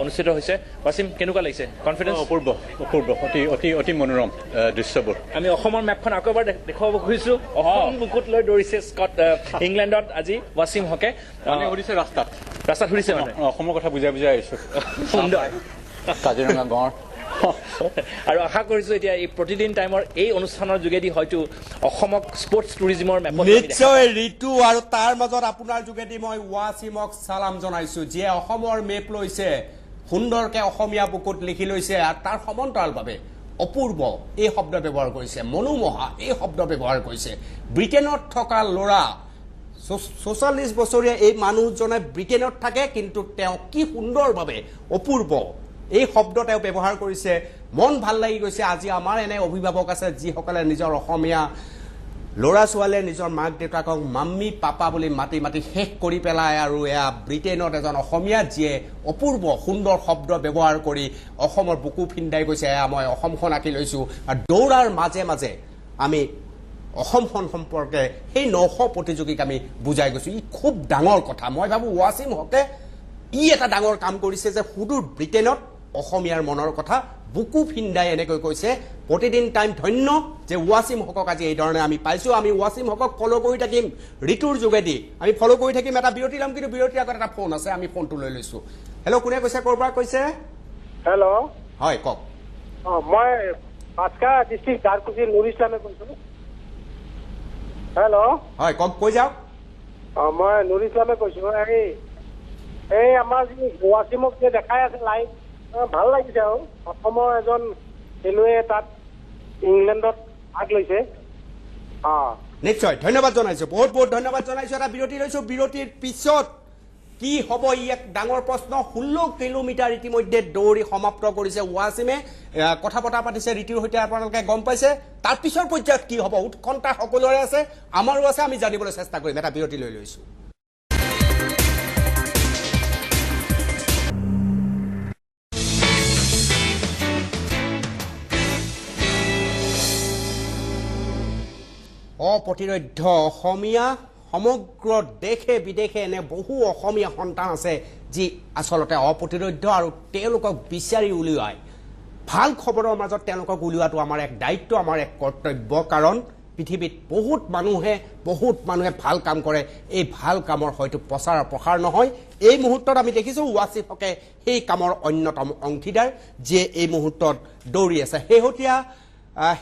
অনুষ্ঠিত হৈছে। ৱাছিম, কেনেকুৱা লাগিছে? কনফিডেন্স? অপূৰ্ব, অপূৰ্ব, অতি অতি অতি মনোৰম দৃশ্যবোৰ। আমি অসমৰ মেপখন আকৌ এবাৰ দেখুৱাব খুজিছোঁ। অসম বুকুত লৈ দৌৰিছে ইংলেণ্ডত আজি ৱাছিম হকে। সুধিছে ৰাস্তাত সুধিছে, মানে অসমৰ কথা বুজাই বুজাই আহিছোঁ। সুন্দৰ, কাজিৰঙা গঁড়। আৰু আশা কৰিছোঁ এতিয়া এই প্ৰতিদিন টাইমৰ এই অনুষ্ঠানৰ যোগেদি হয়তো অসমক স্পৰ্টছ টুৰিজিমৰ মেপত নিশ্চয়। ঋতু, আৰু তাৰ মাজত আপোনাৰ যোগেদি মই ৱাছিমক চালাম জনাইছোঁ, যিয়ে অসমৰ মেপ লৈছে, সুন্দৰকে অসমীয়া বুকুত লিখি লৈছে। আৰু তাৰ সমান্তৰালভাৱে অপূৰ্ব এই শব্দ ব্যৱহাৰ কৰিছে, মনোমোহা এই শব্দ ব্যৱহাৰ কৰিছে। ব্ৰিটেইনত থকা ল'ৰা, 44 বছৰীয়া এই মানুহজনে ব্ৰিটেইনত থাকে, কিন্তু তেওঁ কি সুন্দৰভাৱে অপূৰ্ব এই শব্দ তেওঁ ব্যৱহাৰ কৰিছে। মন ভাল লাগি গৈছে। আজি আমাৰ এনে অভিভাৱক আছে যিসকলে নিজৰ অসমীয়া ল'ৰা ছোৱালীয়ে নিজৰ মাক দেউতাকক মাম্মী পাপা বুলি মাতি মাতি শেষ কৰি পেলায়। আৰু এয়া ব্ৰিটেইনত এজন অসমীয়া যিয়ে অপূৰ্ব সুন্দৰ শব্দ ব্যৱহাৰ কৰি অসমৰ বুকু ফিন্দাই গৈছে। এয়া মই অসমখন আঁকি লৈছোঁ। আৰু দৌৰাৰ মাজে মাজে আমি অসমখন সম্পৰ্কে সেই 900 প্ৰতিযোগীক আমি বুজাই গৈছোঁ। ই খুব ডাঙৰ কথা। মই ভাবোঁ ৱাছিম হকে ই এটা ডাঙৰ কাম কৰিছে যে সুদূৰ ব্ৰিটেইনত অসমীয়াৰ মনৰ কথা বুকু ফিন্দাই এনেকৈ কৈছে। প্ৰতিদিন টাইম ধন্য যে ৱাছিম হকক আজি এইধৰণে আমি পাইছোঁ। আমি ৱাছিম হকক ফ'ল' কৰি থাকিম ঋতুৰ যোগেদি, আমি ফ'ল' কৰি থাকিম। এটা বিৰতি ল'ম, কিন্তু বিৰতিৰ আগত এটা ফোন আছে, আমি ফোনটো লৈ লৈছোঁ। হেল্ল', কোনে কৈছে, ক'ৰ পৰা কৈছে? হেল্ল', হয় কওক। অঁ, মই বাক্সা ডিষ্ট্ৰিক্ট দ্বাৰকুছিৰ নুৰ ইছলামে কৈছোঁ। হেল্ল', হয় কওক, কৈ যাওক। অঁ, মই নুৰ ইছলামে কৈছোঁ। এই আমাৰ যি ৱাছিমক যে দেখাই আছে লাইভ, ভাল লাগিছে। আৰু অসমৰ এজন খেলুৱৈয়ে তাত ইংলেণ্ডত ভাগ লৈছে। অঁ, নিশ্চয় ধন্যবাদ জনাইছোঁ, বহুত বহুত ধন্যবাদ জনাইছোঁ। এটা বিৰতি লৈছোঁ। বিৰতিৰ পিছত কি হ'ব ই এক ডাঙৰ প্ৰশ্ন। 16 কিলোমিটাৰ ইতিমধ্যে দৌৰি সমাপ্ত কৰিছে ৱাছিমে। কথা বতৰা পাতিছে ঋতুৰ সৈতে, আপোনালোকে গম পাইছে। তাৰ পিছৰ পৰ্যায়ত কি হ'ব উৎকণ্ঠা সকলোৰে আছে, আমাৰো আছে, আমি জানিবলৈ চেষ্টা কৰিম। এটা বিৰতি লৈ লৈছোঁ। অপ্ৰতিৰোধ্য অসমীয়া সমগ্ৰ দেশে বিদেশে এনে বহু অসমীয়া সন্তান আছে যি আচলতে অপ্ৰতিৰোধ্য আৰু তেওঁলোকক বিচাৰি উলিয়াই ভাল খবৰৰ মাজত তেওঁলোকক উলিওৱাটো আমাৰ এক দায়িত্ব, আমাৰ এক কৰ্তব্য। কাৰণ পৃথিৱীত বহুত মানুহে ভাল কাম কৰে, এই ভাল কামৰ হয়তো প্ৰচাৰ প্ৰসাৰ নহয়। এই মুহূৰ্তত আমি দেখিছোঁ ৱাছিফ হকে সেই কামৰ অন্যতম অংশীদাৰ, যিয়ে এই মুহূৰ্তত দৌৰি আছে।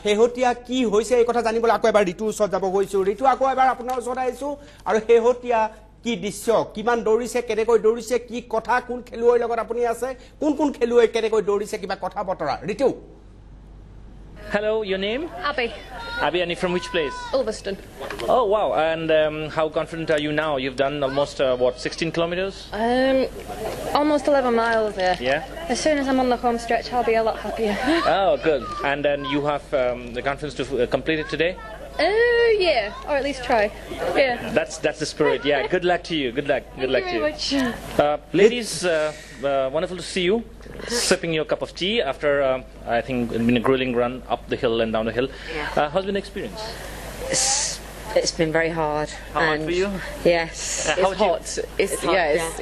শেহতীয়া কি হৈছে এই কথা জানিবলৈ আকৌ এবাৰ ঋতুৰ ওচৰত যাব গৈছোঁ। ঋতু, আকৌ এবাৰ আপোনাৰ ওচৰত আহিছোঁ আৰু শেহতীয়া কি দৃশ্য, কিমান দৌৰিছে, কেনেকৈ দৌৰিছে, কি কথা, কোন খেলুৱৈৰ লগত আপুনি আছে, কোন কোন খেলুৱৈ কেনেকৈ দৌৰিছে, কিবা কথা বতৰা। ঋতু। Hello, your name? Abby. Abby, and you're from which place? Ulverston. Oh, wow. And how confident are you now? You've done almost, 16 kilometers? Almost 11 miles, yeah. Yeah? As soon as I'm on the home stretch, I'll be a lot happier. Oh, good. And then you have the confidence to complete it today? Yeah, or at least try. Yeah. That's the spirit. Yeah. Good luck to you. Good luck. Good luck to you. Thank you very much. Ladies, wonderful to see you sipping your cup of tea after I think it's been a grueling run up the hill and down the hill. Yeah. How's been the experience? It's been very hard. Hard for you? Yes. It's hot.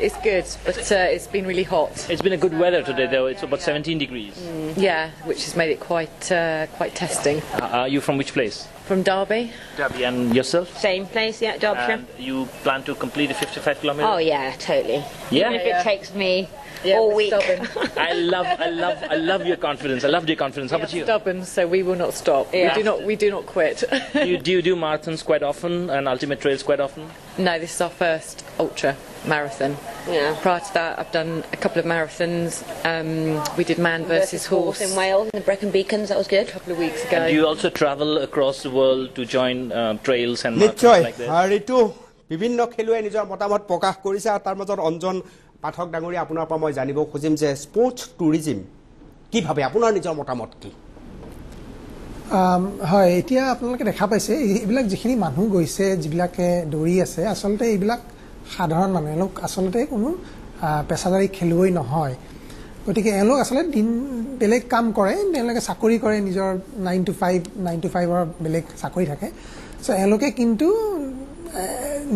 It's good, but it's been really hot. It's been a good weather today, though. It's about 17 degrees. Yeah, which has made it quite testing. Are you from which place? From Derby. Derby, and yourself? Same place, yeah, Derbyshire. And you plan to complete the 55 kilometers? Oh yeah, totally. Yeah? Even if it takes me all week. I love your confidence. I love your confidence. How about you? Stubborn, so we will not stop. Yeah. We do not quit. Do you do marathons quite often and ultimate trails quite often? No, this is our first ultra marathon. Yeah. Prior to that, I've done a couple of marathons. We did man versus horse in Wales, in the Brecon Beacons. That was good. A couple of weeks ago. And do you also travel across the world to join trails and marathons like this? Ritu, বিভিন্ন খেলুৱৈ নিজৰ মতামত প্ৰকাশ কৰিছে আৰু তাৰ মাজত অঞ্জন পাঠক ডাঙৰীয়া, আপোনাৰ পৰা মই জানিব খুজিম যে স্পৰ্টছ টুৰিজিম কি ভাবে, আপোনাৰ নিজৰ মতামত কি? হয়, এতিয়া আপোনালোকে দেখা পাইছে এইবিলাক যিখিনি মানুহ গৈছে, যিবিলাকে দৌৰি আছে, আচলতে এইবিলাক সাধাৰণ মানুহ, এওঁলোক আচলতে কোনো পেছাদাৰী খেলুৱৈ নহয়। গতিকে এওঁলোক আচলতে দিন বেলেগ কাম কৰে, তেওঁলোকে চাকৰি কৰে, নিজৰ 9 to 5, 9 to 5ৰ বেলেগ চাকৰি থাকে। চ' এওঁলোকে কিন্তু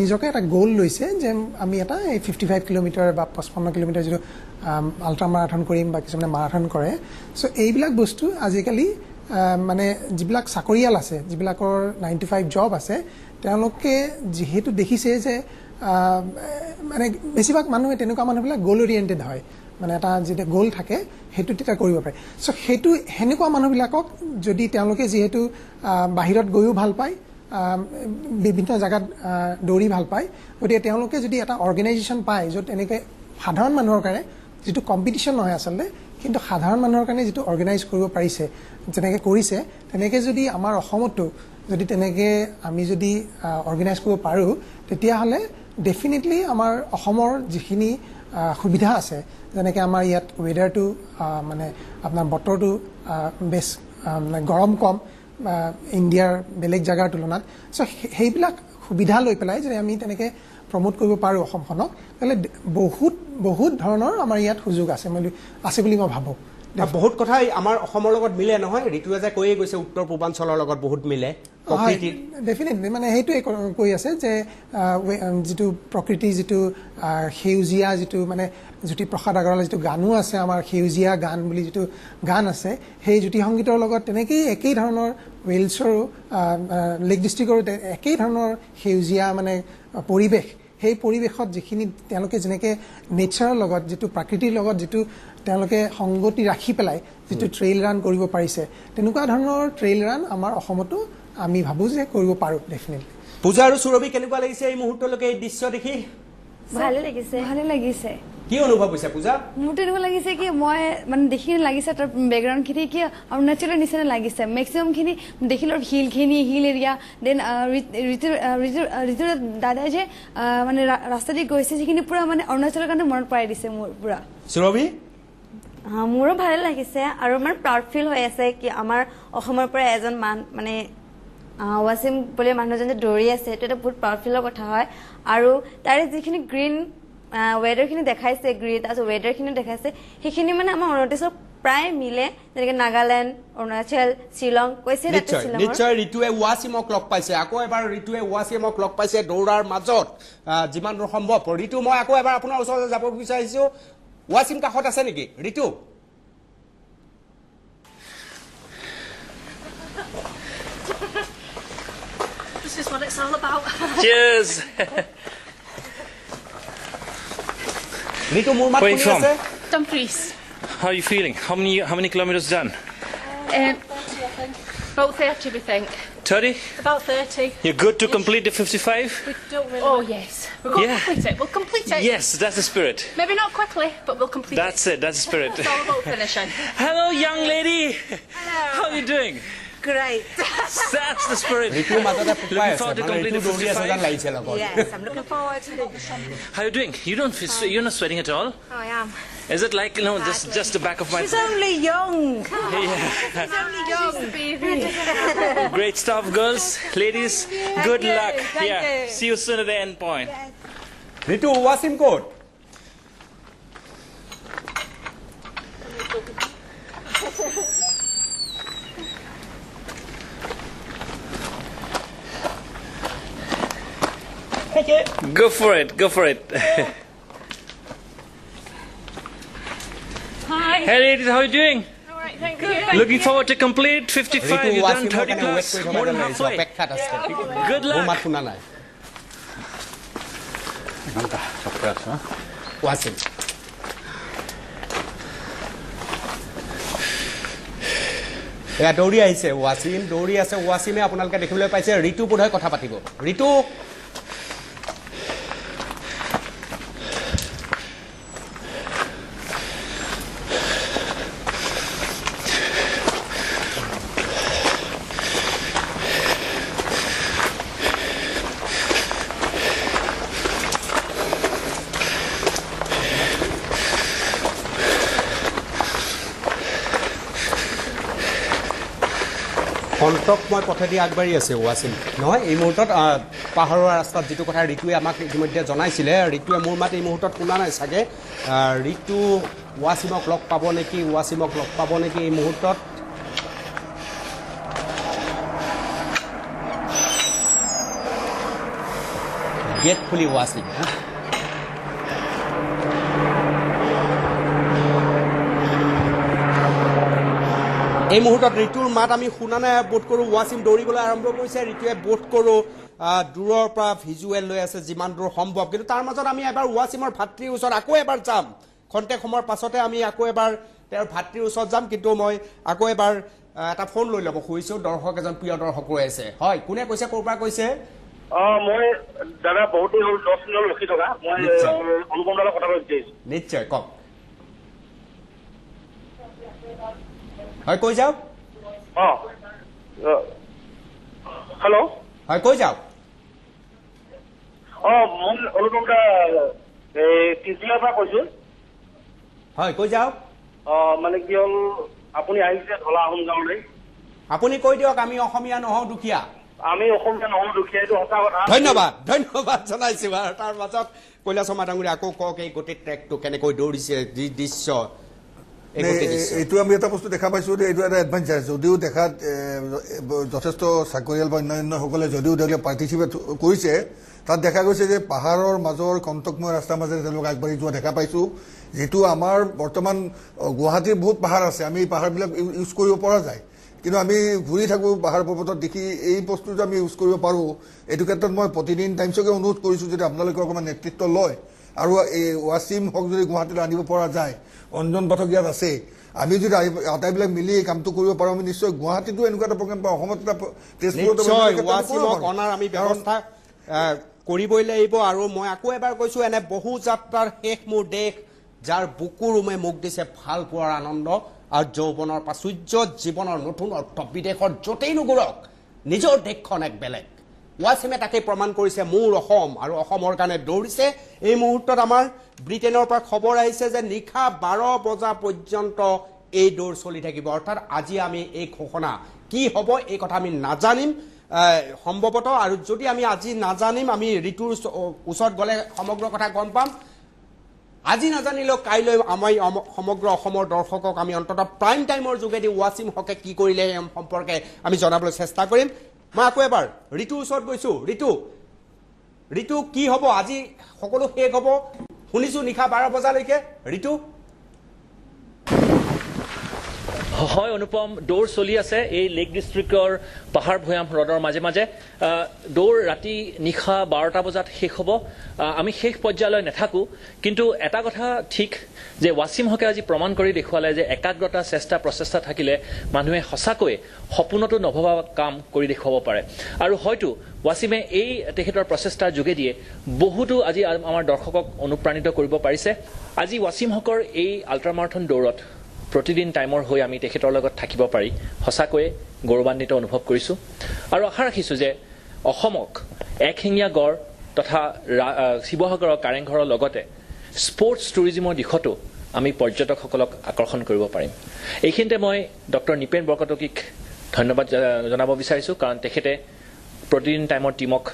নিজকে এটা গ'ল লৈছে যে আমি এটা এই 55 কিলোমিটাৰ বা 55 কিলোমিটাৰ যিটো আল্ট্ৰা মাৰাথন কৰিম বা কিছুমানে মাৰাথন কৰে। চ' এইবিলাক বস্তু আজিকালি মানে যিবিলাক চাকৰিয়াল আছে, যিবিলাকৰ 9 to 5 job আছে, তেওঁলোকে যিহেতু দেখিছে যে মানে বেছিভাগ মানুহে তেনেকুৱা মানুহবিলাক গ'ল অৰিয়েণ্টেড হয়, মানে এটা যেতিয়া গ'ল থাকে সেইটো তেতিয়া কৰিব পাৰে। চ' সেইটো সেনেকুৱা মানুহবিলাকক যদি তেওঁলোকে যিহেতু বাহিৰত গৈও ভাল পায়, বিভিন্ন জেগাত দৌৰি ভাল পায়, গতিকে তেওঁলোকে যদি এটা অৰ্গেনাইজেশ্যন পায় য'ত এনেকৈ সাধাৰণ মানুহৰ কাৰণে যিটো কম্পিটিশ্যন নহয় আচলতে, কিন্তু সাধাৰণ মানুহৰ কাৰণে যিটো অৰ্গেনাইজ কৰিব পাৰিছে, যেনেকৈ কৰিছে, তেনেকৈ যদি আমাৰ অসমতো যদি তেনেকৈ আমি যদি অৰ্গেনাইজ কৰিব পাৰোঁ, তেতিয়াহ'লে ডেফিনেটলি আমাৰ অসমৰ যিখিনি সুবিধা আছে, যেনেকৈ আমাৰ ইয়াত ৱেডাৰটো মানে আপোনাৰ বতৰটো বেছ গৰম কম ইণ্ডিয়াৰ বেলেগ জেগাৰ তুলনাত, চ' সেইবিলাক সুবিধা লৈ পেলাই যদি আমি তেনেকৈ প্ৰমোট কৰিব পাৰোঁ অসমখনক, তেতিয়াহ'লে বহুত বহুত ধৰণৰ আমাৰ ইয়াত সুযোগ আছে আছে বুলি মই ভাবোঁ। বহুত কথাই আমাৰ অসমৰ লগত মিলে নহয়, ঋতুৰাজে কৈয়ে গৈছে উত্তৰ পূৰ্বাঞ্চলৰ লগত বহুত মিলে। ডেফিনেটলি, মানে সেইটোৱে কৈ আছে যে যিটো প্ৰকৃতিৰ যিটো সেউজীয়া, যিটো মানে জ্যোতিপ্ৰসাদ আগৰৱালাৰ যিটো গানো আছে আমাৰ সেউজীয়া গান বুলি যিটো গান আছে, সেই জ্যোতি সংগীতৰ লগত তেনেকেই একেই ধৰণৰ ৱেলছৰো লেক ডিষ্ট্ৰিক্টৰো একেই ধৰণৰ সেউজীয়া মানে পৰিৱেশ, সেই পৰিৱেশত যিখিনি তেওঁলোকে যেনেকৈ নেচাৰৰ লগত যিটো প্ৰাকৃতিৰ লগত যিটো তেওঁলোকে সংগতি ৰাখি পেলাই যিটো ট্ৰেইল ৰান কৰিব পাৰিছে, তেনেকুৱা ধৰণৰ ট্ৰেইল ৰান আমাৰ অসমতো আমি ভাবোঁ যে কৰিব পাৰোঁ ডেফিনেটলি। পূজা আৰু সুৰভি, কেনেকুৱা লাগিছে এই মুহূৰ্তলৈকে এই দৃশ্য দেখি? ভালে লাগিছে। ভালে লাগিছে। কি অনুভৱ হৈছে পূজা? মোৰতো এনেকুৱা লাগিছে কি মই মানে দেখি লাগিছে তাৰ বেকগ্ৰাউণ্ডখিনি কি অৰুণাচলৰ নিচিনা লাগিছে। মেক্সিমামখিনি দেখিলোঁ শিলখিনি, হিল এৰিয়া, then ঋতু দাদাই যে মানে ৰাস্তা দি গৈছে সেইখিনি পূৰা মানে অৰুণাচলৰ কাৰণে মনত পেলাই দিছে মোৰ পূৰা। সুৰভি? মোৰো ভালে লাগিছে আৰু মানে প্ৰাউড ফিল হৈ আছে কি আমাৰ অসমৰ পৰা এজন মানে ৱাছিম বুলি মানুহজন যে দৌৰি আছে, সেইটো এটা বহুত প্ৰাউড ফিলৰ কথা হয়। আৰু তাৰে যিখিনি গ্ৰীণ ৱেডাৰখিনি দেখাইছে, গ্ৰীণ তাৰপিছত ৱেডাৰখিনি দেখাইছে, সেইখিনি মানে আমাৰ অৰুণাচলৰ প্ৰায় মিলে, যেনেকৈ নাগালেণ্ড, অৰুণাচল, শ্বিলং কৈছে। নিশ্চয় ঋতুৱে ৱাছিমক লগ পাইছে, আকৌ এবাৰ ঋতুৱে ৱাছিমক লগ পাইছে দৌৰাৰ মাজত যিমান দূৰ সম্ভৱ। ঋতু, মই আকৌ এবাৰ আপোনাৰ ওচৰলৈ যাব বিচাৰিছোঁ, ৱাছিম কাষত আছে নেকি ঋতু? This is what it's all about. Cheers. Ritu, মোৰ মাত শুনি আছে? Dumfries. How are you feeling? How many kilometers done? About 30, we think. 30? About 30. You're good to complete the 55? We don't really. Oh yes, we're going to complete it. We'll complete it. Yes, that's the spirit. Maybe not quickly, but we'll complete it. That's it. That's the spirit. It's all about finishing. Hello, young lady. Hello. How are you doing? Great. That's the spirit. Looking forward to complete the 55. Yes, I'm looking forward to it. How are you doing? You don't feel, you're not sweating at all? Oh, I am. Is it like, you know, just the back of my... She's only young. Yeah. She's only young. She's a baby. Great stuff, girls, ladies. Good luck. Thank yeah. you. See you soon at the end point. Yes. Ritu, Wasim code. Thank you. Go for it. Go for it. Hi. Hey ladies, how are you doing? All right, thank you. Looking forward to complete 55. You've done 30 plus. More than halfway. Good luck. Wasim. এয়া দৌৰি আহিছে ৱাছিম, দৌৰি আছে ৱাছিমে। আপোনালোকে দেখিবলৈ পাইছে ঋতু বোধহয় কথা পাতিব। ঋতু, কণ্টকময় পথেদি আগবাঢ়ি আছে ৱাছিম নহয় এই মুহূৰ্তত পাহাৰৰ ৰাস্তাত, যিটো কথা ঋতুৱে আমাক ইতিমধ্যে জনাইছিলে। ঋতুৱে মোৰ মাত এই মুহূৰ্তত শুনা নাই চাগে। ঋতু ৱাছিমক লগ পাব নেকি? ৱাছিমক লগ পাব নেকি এই মুহূৰ্তত? গেট খুলি ৱাছিম। এই মুহূৰ্তত ঋতুৰ মাত আমি শুনা নাই বোধ কৰোঁ। ৱাছিম দৌৰিবলৈ আৰম্ভ কৰিছে, ঋতুৱে বোধ কৰোঁ দূৰৰ পৰা ভিজুৱেল লৈ আছে যিমান দূৰ সম্ভৱ। কিন্তু তাৰ মাজত আমি এবাৰ ৱাছিমৰ ভাতৃৰ ওচৰত আকৌ এবাৰ যাম, খন্তেক সময়ৰ পাছতে আমি আকৌ এবাৰ তেওঁৰ ভাতৃৰ ওচৰত যাম। কিন্তু মই আকৌ এবাৰ এটা ফোন লৈ ল'ব খুজিছোঁ। দৰ্শক এজন প্ৰিয় দৰ্শক ৰৈ আছে। হয়, কোনে কৈছে, ক'ৰ পৰা কৈছে? মই দাদা বহুত দিন হ'ল, 10 মিনিট ৰখি থকা, মই অনুপম দাদাৰ কথা ক'ব বিচাৰিছোঁ। নিশ্চয় কওক। হয়, কৈ যাওক। হেল্ল'। হয়, কৈ যাওক। মই অনুপম দা এই তিনিচুকীয়াৰ পৰা কৈছোঁ। হয়, কৈ যাওক। মানে কি হ'ল, আপুনি আহিছে ধলা আহোম গাঁৱলৈ। আপুনি কৈ দিয়ক, আমি অসমীয়া নহওঁ দুখীয়া। আমি অসমীয়া নহওঁ দুখীয়া, এইটো সঁচা কথা। ধন্যবাদ, ধন্যবাদ জনাইছোঁ। আৰু তাৰ মাজত কৈলাশ শৰ্মা ডাঙৰীয়া আকৌ কওক, এই গোটেই ট্ৰেকটো কেনেকৈ দৌৰিছে, যি দৃশ্য। এইটো আমি এটা বস্তু দেখা পাইছোঁ যে এইটো এটা এডভেঞ্চাৰ, যদিও দেখাত যথেষ্ট চাকৰিয়াল বা অন্যান্যসকলে যদিও তেওঁলোকে পাৰ্টিচিপেট কৰিছে, তাত দেখা গৈছে যে পাহাৰৰ মাজৰ কণ্টকময় ৰাস্তাৰ মাজেৰে তেওঁলোক আগবাঢ়ি যোৱা দেখা পাইছোঁ। যিটো আমাৰ বৰ্তমান গুৱাহাটীৰ বহুত পাহাৰ আছে, আমি এই পাহাৰবিলাক ইউজ কৰিব পৰা যায়, কিন্তু আমি ঘূৰি থাকোঁ পাহাৰ পৰ্বতত দেখি এই বস্তুটো আমি ইউজ কৰিব পাৰোঁ। এইটো ক্ষেত্ৰত মই প্ৰতিদিন টাইমছকে অনুৰোধ কৰিছোঁ যদি আপোনালোকে অকণমান নেতৃত্ব লয় আৰু এই ৱাছিম হওক যদি গুৱাহাটীলৈ আনিব পৰা যায়, অঞ্জন পাঠক ইয়াত আছে, আমি যদি আটাইবিলাক মিলি এই কামটো কৰিব পাৰোঁ, আমি নিশ্চয় গুৱাহাটীতো এনেকুৱা এটা প্ৰগ্ৰেম পাওঁ, অসমত এটা তেজপুৰতো অনাৰ আমি ব্যৱস্থা কৰিবই লাগিব। আৰু মই আকৌ এবাৰ কৈছোঁ, এনে বহু যাত্ৰাৰ শেষ মোৰ দেশ, যাৰ বুকুৰ উমে মোক দিছে ভাল পোৱাৰ আনন্দ আৰু যৌৱনৰ প্ৰাচুৰ্য, জীৱনৰ নতুন অৰ্থ। বিদেশত য'তেই নুঘূৰক, নিজৰ দেশখন এক বেলেগ। ৱাছিমে তাকেই প্ৰমাণ কৰিছে, মোৰ অসম আৰু অসমৰ কাৰণে দৌৰিছে। এই মুহূৰ্তত আমাৰ ব্ৰিটেইনৰ পৰা খবৰ আহিছে যে নিশা 12 বজা পৰ্যন্ত এই দৌৰ চলি থাকিব। অৰ্থাৎ আজি আমি এই ঘোষণা কি হ'ব এই কথা আমি নাজানিম সম্ভৱতঃ। আৰু যদি আমি আজি নাজানিম, আমি ঋতুৰ ওচৰত গ'লে সমগ্ৰ কথা গম পাম। আজি নাজানিলেও কাইলৈ আমি সমগ্ৰ অসমৰ দৰ্শকক আমি অন্ততঃ প্ৰাইম টাইমৰ যোগেদি ৱাছিম হকে কি কৰিলে সেই সম্পৰ্কে আমি জনাবলৈ চেষ্টা কৰিম। মই আকৌ এবাৰ ঋতুৰ ওচৰত গৈছোঁ। ঋতু, ঋতু কি হ'ব আজি? সকলো শেষ হ'ব শুনিছোঁ নিশা 12 বজালৈকে। ঋতু? হয় অনুপম, দৌৰ চলি আছে এই লেক ডিষ্ট্ৰিক্টৰ পাহাৰ ভৈয়াম হ্ৰদৰ মাজে মাজে। দৌৰ ৰাতি নিশা 12টা বজাত শেষ হ'ব। আমি শেষ পৰ্যায়লৈ নাথাকোঁ, কিন্তু এটা কথা ঠিক যে ৱাছিম হকে আজি প্ৰমাণ কৰি দেখুৱালে যে একাগ্ৰতা, চেষ্টা, প্ৰচেষ্টা থাকিলে মানুহে সঁচাকৈয়ে সপোনতো নভবা কাম কৰি দেখুৱাব পাৰে। আৰু হয়তো ৱাছিমে এই তেখেতৰ প্ৰচেষ্টাৰ যোগেদিয়ে বহুতো আজি আমাৰ দৰ্শকক অনুপ্ৰাণিত কৰিব পাৰিছে। আজি ৱাছিম হকৰ এই আল্ট্ৰা মাৰাথন দৌৰত প্ৰতিদিন টাইমৰ হৈ আমি তেখেতৰ লগত থাকিব পাৰি সঁচাকৈয়ে গৌৰৱান্বিত অনুভৱ কৰিছোঁ। আৰু আশা ৰাখিছোঁ যে অসমক একশিঙীয়া গড় তথা শিৱসাগৰৰ কাৰেংঘৰৰ লগতে স্পৰ্টছ টুৰিজিমৰ দিশতো আমি পৰ্যটকসকলক আকৰ্ষণ কৰিব পাৰিম। এইখিনিতে মই ডক্টৰ নিপেন বৰকটকীক ধন্যবাদ জনাব বিচাৰিছোঁ, কাৰণ তেখেতে প্ৰতিদিন টাইমৰ টীমক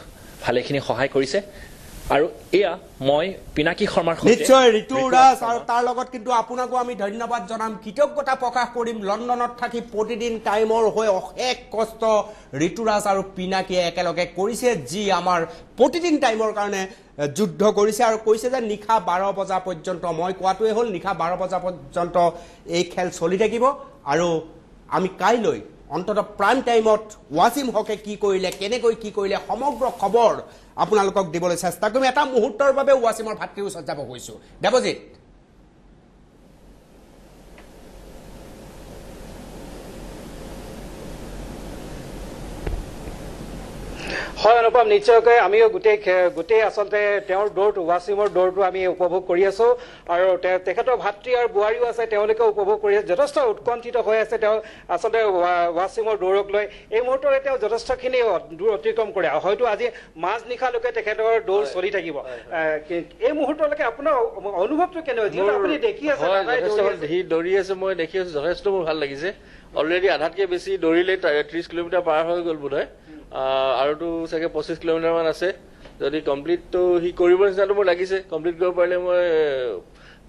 ভালেখিনি সহায় কৰিছে। আৰু এয়া মই পিনাকী শৰ্মাৰ সৈতে নিশ্চয় ঋতু ৰাজ, আৰু তাৰ লগত কিন্তু আপোনাকো আমি ধন্যবাদ জনাম, কৃতজ্ঞতা প্ৰকাশ কৰিম। লণ্ডনত থাকি প্ৰতিদিন টাইমৰ হৈ অশেষ কষ্ট ঋতুৰাজ আৰু পিনাকীয়ে একেলগে কৰিছে, যি আমাৰ প্ৰতিদিন টাইমৰ কাৰণে যুদ্ধ কৰিছে আৰু কৈছে যে নিশা 12 বজা পৰ্যন্ত, মই কোৱাটোৱে হ'ল নিশা 12 বজা পৰ্যন্ত এই খেল চলি থাকিব। আৰু আমি কাইলৈ অন্ততঃ প্ৰাইম টাইমত ৱাছিম হকে কি কৰিলে, কেনেকৈ কি কৰিলে, সমগ্ৰ খবৰ আপোনালোকক দিবলৈ চেষ্টা কৰিম। এটা মুহূৰ্তৰ বাবে ৱাছিমৰ ভাতৃৰ ওচৰত যাব খুজিছোঁ। দেৱজিত, হয় অনুপম, নিশ্চয়কৈ আমিও গোটেই আচলতে তেওঁৰ দৌৰটো, ৱাছিমৰ দৌৰটো আমি উপভোগ কৰি আছোঁ। আৰু তেখেতৰ ভাতৃ আৰু বোৱাৰীও আছে, তেওঁলোকেও উপভোগ কৰি আছে, যথেষ্ট উৎকণ্ঠিত হৈ আছে তেওঁ আচলতে ৱাছিমৰ দৌৰক লৈ। এই মুহূৰ্ততে তেওঁ যথেষ্টখিনি দূৰ অতিক্ৰম কৰে, হয়তো আজি মাজনিশালৈকে তেখেতৰ দৌৰ চলি থাকিব। এই মুহূৰ্তলৈকে আপোনাৰ অনুভৱটো কেনেকুৱা, যিহেতু আপুনি দেখি আছে সি দৌৰি আছে, মই দেখি আছোঁ, যথেষ্ট মোৰ ভাল লাগিছে। অলৰেডি আধাতকৈ বেছি দৌৰিলে, 30 কিলোমিটাৰ পাৰ হৈ গ'ল বোধহয়, আৰুতো চাগে 25 কিলোমিটাৰমান আছে। যদি কমপ্লিটটো সি কৰিব নিচিনাটো মোৰ লাগিছে, কমপ্লিট কৰিব পাৰিলে মই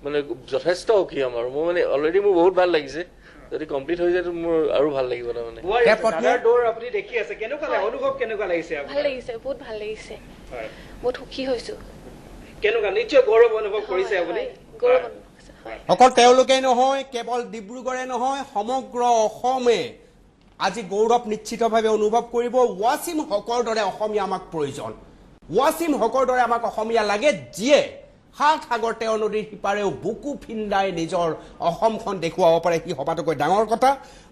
মানে যথেষ্ট সুখী হ'ম। আৰু মোৰ মানে অলৰেডি মোৰ বহুত ভাল লাগিছে, যদি কমপ্লিট হৈ যায় মোৰ আৰু ভাল লাগিব। তাৰমানে আপুনি দেখি আছে, কেনেকুৱা অনুভৱ, কেনেকুৱা লাগিছে? ভাল লাগিছে, বহুত ভাল লাগিছে, বহুত সুখী হৈছোঁ। কেনেকুৱা, নিশ্চয় গৌৰৱ অনুভৱ কৰিছে আপুনি? গৌৰৱ। অকল তেওঁলোকেই নহয়, কেৱল ডিব্ৰুগড়ে নহয়, সমগ্ৰ অসমে আজি গৌৰৱ নিশ্চিতভাৱে অনুভৱ কৰিব। ৱাছিম হকৰ দৰে অসমীয়া আমাক প্ৰয়োজন, ৱাছিম হকৰ দৰে আমাক অসমীয়া লাগে, যিয়ে সাত সাগৰ তেৰ নদীৰ সিপাৰেও বুকু ফিন্দাই নিজৰ অসমখন দেখুৱাব পাৰে। সি সবাতোকৈ ডাঙৰ কথা।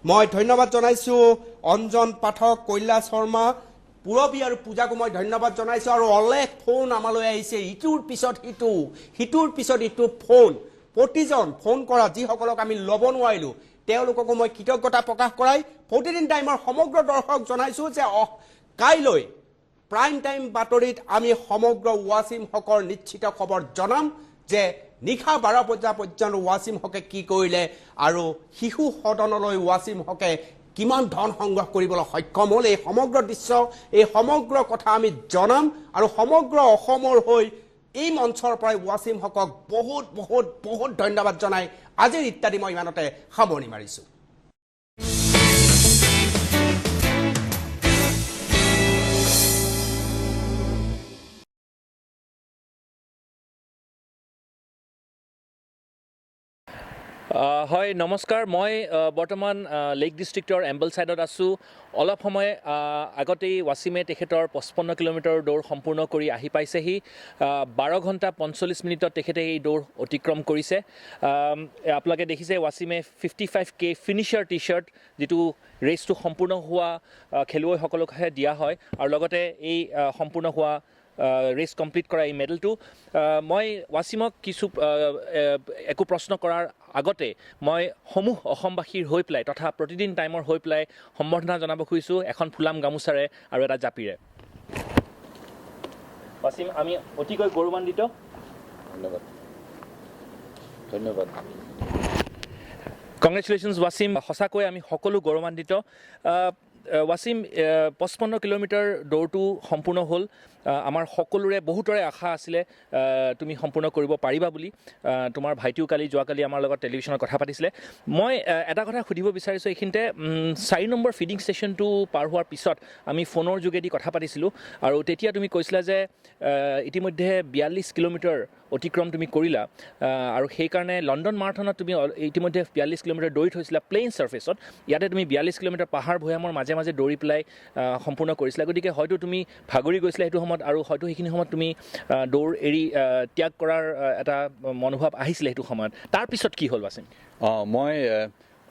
মই ধন্যবাদ জনাইছোঁ অঞ্জন পাঠক, কৈলাশ শৰ্মা, পূৰবী আৰু পূজাকো মই ধন্যবাদ জনাইছোঁ। আৰু অলেখ ফোন আমালৈ আহিছে, ইটোৰ পিছত সিটো, সিটোৰ পিছত ইটো ফোন, প্ৰতিজন ফোন কৰা যিসকলক আমি ল'ব নোৱাৰিলোঁ তেওঁলোককো মই কৃতজ্ঞতা প্ৰকাশ কৰাই প্ৰতিদিন টাইমৰ সমগ্ৰ দৰ্শক জনাইছোঁ যে কাইলৈ প্ৰাইম টাইম বাতৰিত আমি সমগ্ৰ ৱাছিম হকৰ নিশ্চিত খবৰ জনাম যে নিশা 12 বজা পৰ্যন্ত ৱাছিম হকে কি কৰিলে আৰু শিশু সদনলৈ ৱাছিম হকে কিমান ধন সংগ্ৰহ কৰিবলৈ সক্ষম হ'ল। এই সমগ্ৰ দৃশ্য, এই সমগ্ৰ কথা আমি জনাম। আৰু সমগ্ৰ অসমৰ হৈ এই মঞ্চৰ পৰাই ৱাছিম হকক বহুত বহুত বহুত ধন্যবাদ জনাই আজিৰ ইত্যাদি মই ইমানতে সামৰণি মাৰিছোঁ। হয় নমস্কাৰ, মই বৰ্তমান লেক ডিষ্ট্ৰিক্টৰ এম্বল ছাইডত আছোঁ। অলপ সময় আগতেই ৱাছিমে তেখেতৰ 55 কিলোমিটাৰ দৌৰ সম্পূৰ্ণ কৰি আহি পাইছেহি। 12 ঘণ্টা 45 মিনিটত তেখেতে এই দৌৰ অতিক্ৰম কৰিছে। আপোনালোকে দেখিছে ৱাছিমে 55K finisher T shirt, যিটো ৰেচটো সম্পূৰ্ণ হোৱা খেলুৱৈসকলকহে দিয়া হয়, আৰু লগতে এই সম্পূৰ্ণ হোৱা ৰেচ কমপ্লিট কৰা এই মেডেলটো। মই ৱাছিমক কিছু একো প্ৰশ্ন কৰাৰ আগতে মই সমূহ অসমবাসীৰ হৈ পেলাই তথা প্ৰতিদিন টাইমৰ হৈ পেলাই সম্বৰ্ধনা জনাব খুজিছোঁ এখন ফুলাম গামোচাৰে আৰু এটা জাপিৰে। ৱাছিম, আমি অতিকৈ গৌৰৱান্বিত। ধন্যবাদ, ধন্যবাদ। কংগ্ৰেচুলেশ্যনছ ৱাছিম, সঁচাকৈ আমি সকলো গৌৰৱান্বিত। ৱাছিম, 55 কিলোমিটাৰ দৌৰটো সম্পূৰ্ণ হ'ল। আমাৰ সকলোৰে, বহুতৰে আশা আছিলে তুমি সম্পূৰ্ণ কৰিব পাৰিবা বুলি। তোমাৰ ভাইটিও কালি, যোৱাকালি আমাৰ লগত টেলিভিশ্যনত কথা পাতিছিলে। মই এটা কথা সুধিব বিচাৰিছোঁ এইখিনিতে। 4 নম্বৰ ফিডিং ষ্টেচনটো পাৰ হোৱাৰ পিছত আমি ফোনৰ যোগেদি কথা পাতিছিলোঁ আৰু তেতিয়া তুমি কৈছিলা যে ইতিমধ্যে 42 কিলোমিটাৰ অতিক্ৰম তুমি কৰিলা আৰু সেইকাৰণে লণ্ডন মাৰাথনত তুমি ইতিমধ্যে 42 কিলোমিটাৰ দৌৰি থৈছিলা প্লেইন ছাৰ্ফেচত। ইয়াতে তুমি 42 কিলোমিটাৰ পাহাৰ ভৈয়ামৰ মাজে মাজে দৌৰি পেলাই সম্পূৰ্ণ কৰিছিলা। গতিকে হয়তো তুমি ভাগৰি গৈছিলা সেইটো সময়ত আৰু হয়তো সেইখিনি সময়ত তুমি দৌৰ এৰি ত্যাগ কৰাৰ এটা মনোভাৱ আহিছিলে সেইটো সময়ত। তাৰপিছত কি হ'ল, ৱাছিম? অঁ, মই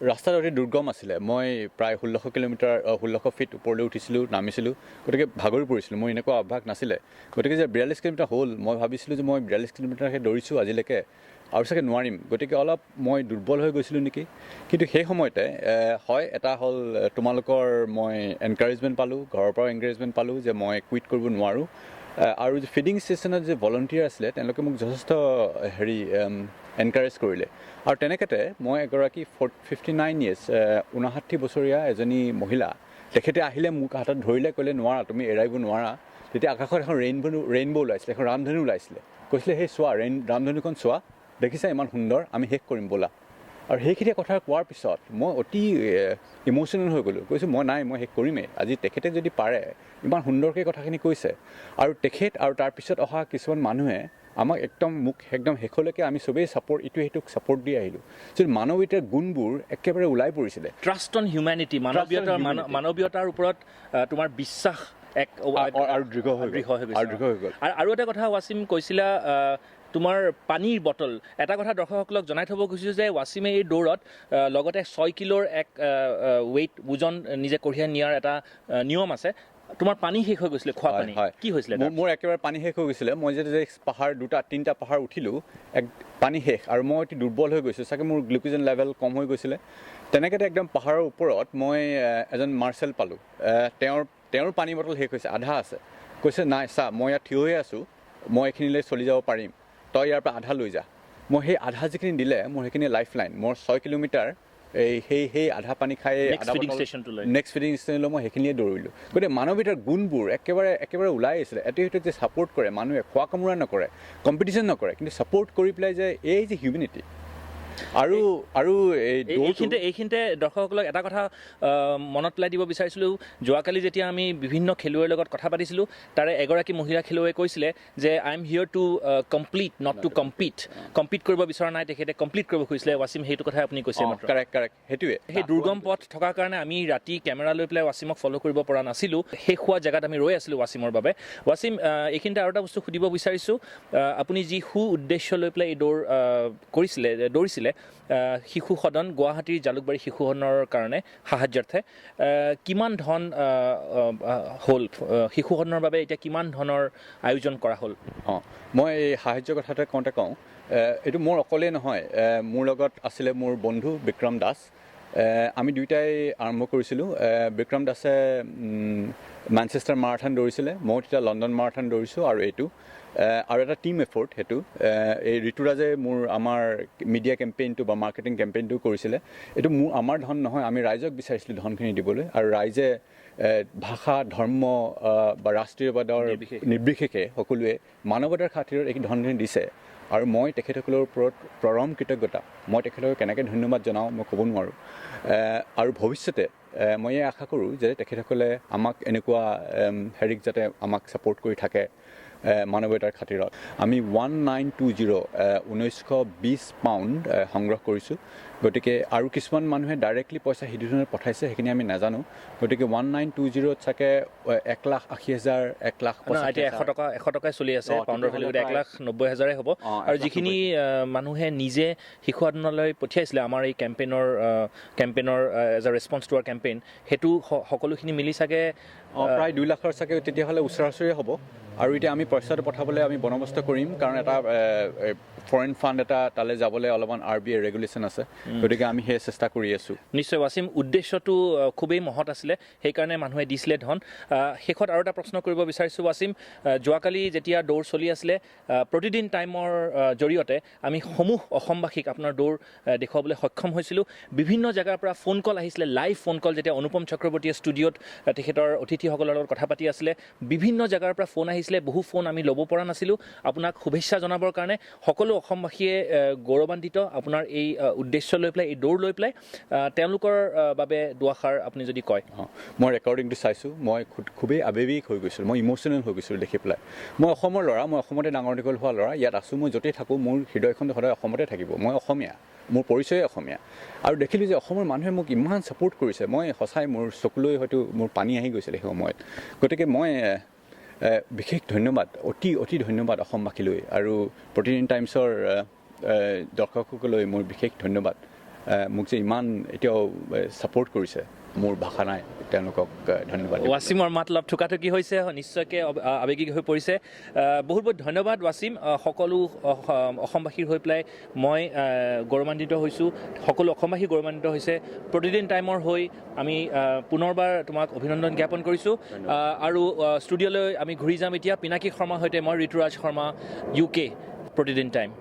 ৰাস্তাটো অতি দুৰ্গম আছিলে। মই প্ৰায় 1600 কিলোমিটাৰ, 1600 ফিট ওপৰলৈ উঠিছিলোঁ, নামিছিলোঁ, গতিকে ভাগৰি পৰিছিলোঁ। মোৰ এনেকুৱা অভ্যাস নাছিলে। গতিকে যে 42 কিলোমিটাৰ হ'ল, মই ভাবিছিলোঁ যে মই 42 কিলোমিটাৰহে দৌৰিছোঁ আজিলৈকে আৰু চাগে নোৱাৰিম। গতিকে অলপ মই দুৰ্বল হৈ গৈছিলোঁ নেকি। কিন্তু সেই সময়তে হয়, এটা হ'ল তোমালোকৰ মই এনকাৰেজমেণ্ট পালোঁ, ঘৰৰ পৰাও এনকাৰেজমেণ্ট পালোঁ যে মই কুইট কৰিব নোৱাৰোঁ। আৰু যে ফিডিং ষ্টেচনত যে ভলণ্টিয়াৰ আছিলে, তেওঁলোকে মোক যথেষ্ট হেৰি এনকাৰেজ কৰিলে। আৰু তেনেকুৱাতে মই এগৰাকী 59 ইয়েৰ্ছ, 59 বছৰীয়া এজনী মহিলা, তেখেতে আহিলে, মোক হাতত ধৰিলে, ক'লে, "নোৱাৰা, তুমি এৰাব নোৱাৰা।" তেতিয়া আকাশত এখন ৰেইনব' ওলাইছিলে, এখন ৰামধেনু ওলাইছিলে। কৈছিলে, "সেই চোৱা, ৰামধেনুখন চোৱা, দেখিছা ইমান সুন্দৰ, আমি শেষ কৰিম ব'লা।" আৰু সেইখিনি কথা কোৱাৰ পিছত মই অতি ইম'চনেল হৈ গ'লোঁ। কৈছোঁ, মই নাই, মই শেষ কৰিমেই আজি। তেখেতে যদি পাৰে, ইমান সুন্দৰকৈ কথাখিনি কৈছে। আৰু তেখেত আৰু তাৰপিছত অহা কিছুমান মানুহে আমাক একদম, মোক একদম শেষলৈকে আমি চবেই ছাপৰ্ট, ইটোৱে সিটোক ছাপৰ্ট দি আহিলোঁ। যদি মানৱীয়তাৰ গুণবোৰ একেবাৰে ওলাই পৰিছিলে। ট্ৰাষ্ট অন হিউমেনিটি, মানৱীয়তাৰ humanity. মানৱীয়তাৰ ওপৰত তোমাৰ বিশ্বাস এক আৰু দৃঢ় হৈ গ'ল। দৃঢ় হৈ গৈছে। আৰু দৃঢ় হৈ গ'ল। আৰু এটা কথা ৱাছিম, কৈছিলা তোমাৰ পানীৰ বটল। এটা কথা দৰ্শকসকলক জনাই থ'ব খুজিছোঁ যে ৱাছিমে এই দৌৰত লগতে 6 কিলোৰ এক ৱেইট, ওজন নিজে কঢ়িয়াই নিয়াৰ এটা নিয়ম আছে। তোমাৰ পানী শেষ হৈ গৈছিলে, খোৱা পানী। কি হৈছিলে? মোৰ একেবাৰে পানী শেষ হৈ গৈছিলে। মই যেতিয়া পাহাৰ দুটা তিনিটা পাহাৰ উঠিলোঁ, এক পানী শেষ আৰু মই অতি দুৰ্বল হৈ গৈছোঁ। চাগে মোৰ গ্লুক'জেন লেভেল কম হৈ গৈছিলে। তেনেকৈ একদম পাহাৰৰ ওপৰত মই এজন মাৰ্চেল পালোঁ। তেওঁৰ পানী বটল শেষ হৈছে, আধা আছে। কৈছে, "নাই, চা, মই ইয়াত থিয় হৈ আছোঁ, মই এইখিনিলৈ চলি যাব পাৰিম, তই ইয়াৰ পৰা আধা লৈ যা।" মই সেই আধা যিখিনি দিলে, মোৰ সেইখিনি লাইফ লাইন। মোৰ 6 কিলোমিটাৰ এই সেই সেই আধা পানী খাই Next feeding stationটোলৈ। নেক্সট ফিডিং ষ্টেচনলৈ মই সেইখিনিয়ে দৌৰিলোঁ। গতিকে মানৱীয়তাৰ গুণবোৰ একেবাৰে একেবাৰে ওলাই আহিছিলে। এইটো সেইটোক যে ছাপৰ্ট কৰে মানুহে, খোৱা কামোৰা নকৰে, কম্পিটিশ্যন নকৰে, কিন্তু ছাপৰ্ট কৰি পেলাই যে এই যে হিউমেনিটি আৰু আৰু এই দৌৰটো এইখিনিতে দৰ্শকসকলক এটা কথা মনত পেলাই দিব বিচাৰিছিলোঁ। যোৱাকালি যেতিয়া আমি বিভিন্ন খেলুৱৈৰ লগত কথা পাতিছিলোঁ, তাৰে এগৰাকী মহিলা খেলুৱৈয়ে কৈছিলে যে "I am here to complete, not to compete." Compete কৰিব বিচৰা নাই তেখেতে, কমপ্লিট কৰিব খুজিছিলে। ৱাছিম, সেইটো কথাই আপুনি কৈছে মাত্ৰ। কাৰেক্ট কাৰেক্ট সেইটোৱে। সেই দুৰ্গম পথ থকাৰ কাৰণে আমি ৰাতি কেমেৰা লৈ পেলাই ৱাছিমক ফ'ল' কৰিব পৰা নাছিলোঁ। শেষ হোৱা জেগাত আমি ৰৈ আছিলোঁ ৱাছিমৰ বাবে। ৱাছিম, এইখিনিতে আৰু এটা বস্তু সুধিব বিচাৰিছোঁ। আপুনি যি সু উদ্দেশ্য লৈ পেলাই এই দৌৰ কৰিছিলে, দৌৰিছিলে, শিশু সদন, গুৱাহাটীৰ জালুকবাৰী শিশু সদনৰ কাৰণে সাহায্যাৰ্থে, কিমান ধন হ'ল শিশু সদনৰ বাবে? এতিয়া কিমান ধনৰ আয়োজন কৰা হ'ল? অঁ, মই এই সাহায্য কথাটো কওঁতে কওঁ, এইটো মোৰ অকলেই নহয়। মোৰ লগত আছিলে মোৰ বন্ধু বিক্ৰম দাস। আমি দুয়োটাই আৰম্ভ কৰিছিলোঁ। বিক্ৰম দাসে মেনচেষ্টাৰ মাৰাথন দৌৰিছিলে, ময়ো তেতিয়া লণ্ডন মাৰাথন দৌৰিছোঁ। আৰু এইটো আৰু এটা টীম এফৰ্ট সেইটো। এই ঋতুৰাজে মোৰ আমাৰ মিডিয়া কেম্পেইনটো বা মাৰ্কেটিং কেম্পেইনটো কৰিছিলে। এইটো মোৰ আমাৰ ধন নহয়, আমি ৰাইজক বিচাৰিছিলোঁ ধনখিনি দিবলৈ। আৰু ৰাইজে ভাষা, ধৰ্ম বা ৰাষ্ট্ৰীয়বাদৰ নিৰ্বিশেষে সকলোৱে মানৱতাৰ খাতিৰত এই ধনখিনি দিছে। আৰু মই তেখেতসকলৰ ওপৰত পৰম কৃতজ্ঞতা। মই তেখেতসকলক কেনেকৈ ধন্যবাদ জনাওঁ মই ক'ব নোৱাৰোঁ। আৰু ভৱিষ্যতে মই এই আশা কৰোঁ যে তেখেতসকলে আমাক এনেকুৱা হেৰিক যাতে আমাক ছাপৰ্ট কৰি থাকে মানৱতাৰ খাতিৰত। আমি 1920, 1920 পাউণ্ড সংগ্ৰহ কৰিছোঁ। গতিকে আৰু কিছুমান মানুহে ডাইৰেক্টলি পইচা সিটো ধৰণে পঠাইছে, সেইখিনি আমি নাজানো। গতিকে 1920ত চাগে 1,80,000, 1 লাখ নহয়, এতিয়া 100 টকা, 100 টকাই চলি আছে পাউণ্ডৰ ভেলু। 1,90,000ই হ'ব। আৰু 1,90,000। যিখিনি মানুহে নিজে শিশু সদনলৈ পঠিয়াইছিলে আমাৰ এই কেম্পেইনৰ as a response to our campaign, সেইটো সকলোখিনি মিলি চাগে অঁ, প্ৰায় 2 লাখৰ চাগে তেতিয়াহ'লে ওচৰা ওচৰি হ'ব। আৰু এতিয়া আমি পইচাটো পঠাবলৈ আমি বন্দোবস্ত কৰিম, কাৰণ এটা ফৰেইন ফাণ্ড এটা তালৈ যাবলৈ অলপমান RBI regulation আছে, গতিকে আমি সেই চেষ্টা কৰি আছোঁ। নিশ্চয় ৱাছিম, উদ্দেশ্যটো খুবেই মহৎ আছিলে, সেইকাৰণে মানুহে দিছিলে ধন। শেষত আৰু এটা প্ৰশ্ন কৰিব বিচাৰিছোঁ ৱাছিম, যোৱাকালি যেতিয়া দৌৰ চলি আছিলে প্ৰতিদিন টাইমৰ জৰিয়তে আমি সমূহ অসমবাসীক আপোনাৰ দৌৰ দেখুৱাবলৈ সক্ষম হৈছিলোঁ। বিভিন্ন জেগাৰ পৰা ফোন কল আহিছিলে, লাইভ ফোন কল, যেতিয়া অনুপম চক্ৰৱৰ্তীয়ে ষ্টুডিঅ'ত তেখেতৰ অতিথিসকলৰ লগত কথা পাতি আছিলে, বিভিন্ন জেগাৰ পৰা ফোন আহিছিলে, বহু ফোন আমি ল'ব পৰা নাছিলোঁ। আপোনাক শুভেচ্ছা জনাবৰ কাৰণে সকলো অসমবাসীয়ে গৌৰৱান্বিত আপোনাৰ এই উদ্দেশ্য লৈ পেলাই, এই দৌৰ লৈ পেলাই, তেওঁলোকৰ বাবে দুআষাৰ আপুনি যদি কয়। মই ৰেকৰ্ডিংটো চাইছোঁ, মই খুবেই আৱেগিক হৈ গৈছিলোঁ, মই ইম'চনেল হৈ গৈছিলোঁ দেখি পেলাই। মই অসমৰ ল'ৰা, মই অসমতে ডাঙৰ দীঘল হোৱা ল'ৰা, ইয়াত আছোঁ, মই য'তেই থাকোঁ মোৰ হৃদয়খন সদায় অসমতে থাকিব, মই অসমীয়া, মোৰ পৰিচয়ে অসমীয়া। আৰু দেখিলোঁ যে অসমৰ মানুহে মোক ইমান ছাপোৰ্ট কৰিছে, মই সঁচাই মোৰ চকুলৈ হয়তো মোৰ পানী আহি গৈছিলে সেই সময়ত। গতিকে মই বিশেষ ধন্যবাদ, অতি অতি ধন্যবাদ অসমবাসীলৈ আৰু প্ৰতিদিন টাইমছৰ দৰ্শকসকলৈ মোৰ বিশেষ ধন্যবাদ, মোক যে ইমান এতিয়াও ছাপোৰ্ট কৰিছে, মোৰ ভাষা নাই, তেওঁলোকক ধন্যবাদ। ৱাছিমৰ মাত অলপ থোকাথুকি হৈছে, নিশ্চয়কৈ আৱেগিক হৈ পৰিছে। বহুত বহুত ধন্যবাদ ৱাছিম, সকলো অসমবাসীৰ হৈ পেলাই মই গৌৰৱান্বিত হৈছোঁ, সকলো অসমবাসী গৌৰৱান্বিত হৈছে। প্ৰতিদিন টাইমৰ হৈ আমি পুনৰবাৰ তোমাক অভিনন্দন জ্ঞাপন কৰিছোঁ। আৰু ষ্টুডিঅ'লৈ আমি ঘূৰি যাম এতিয়া। পিনাকী শৰ্মাৰ সৈতে মই ঋতুৰাজ শৰ্মা, UK, প্ৰতিদিন টাইম।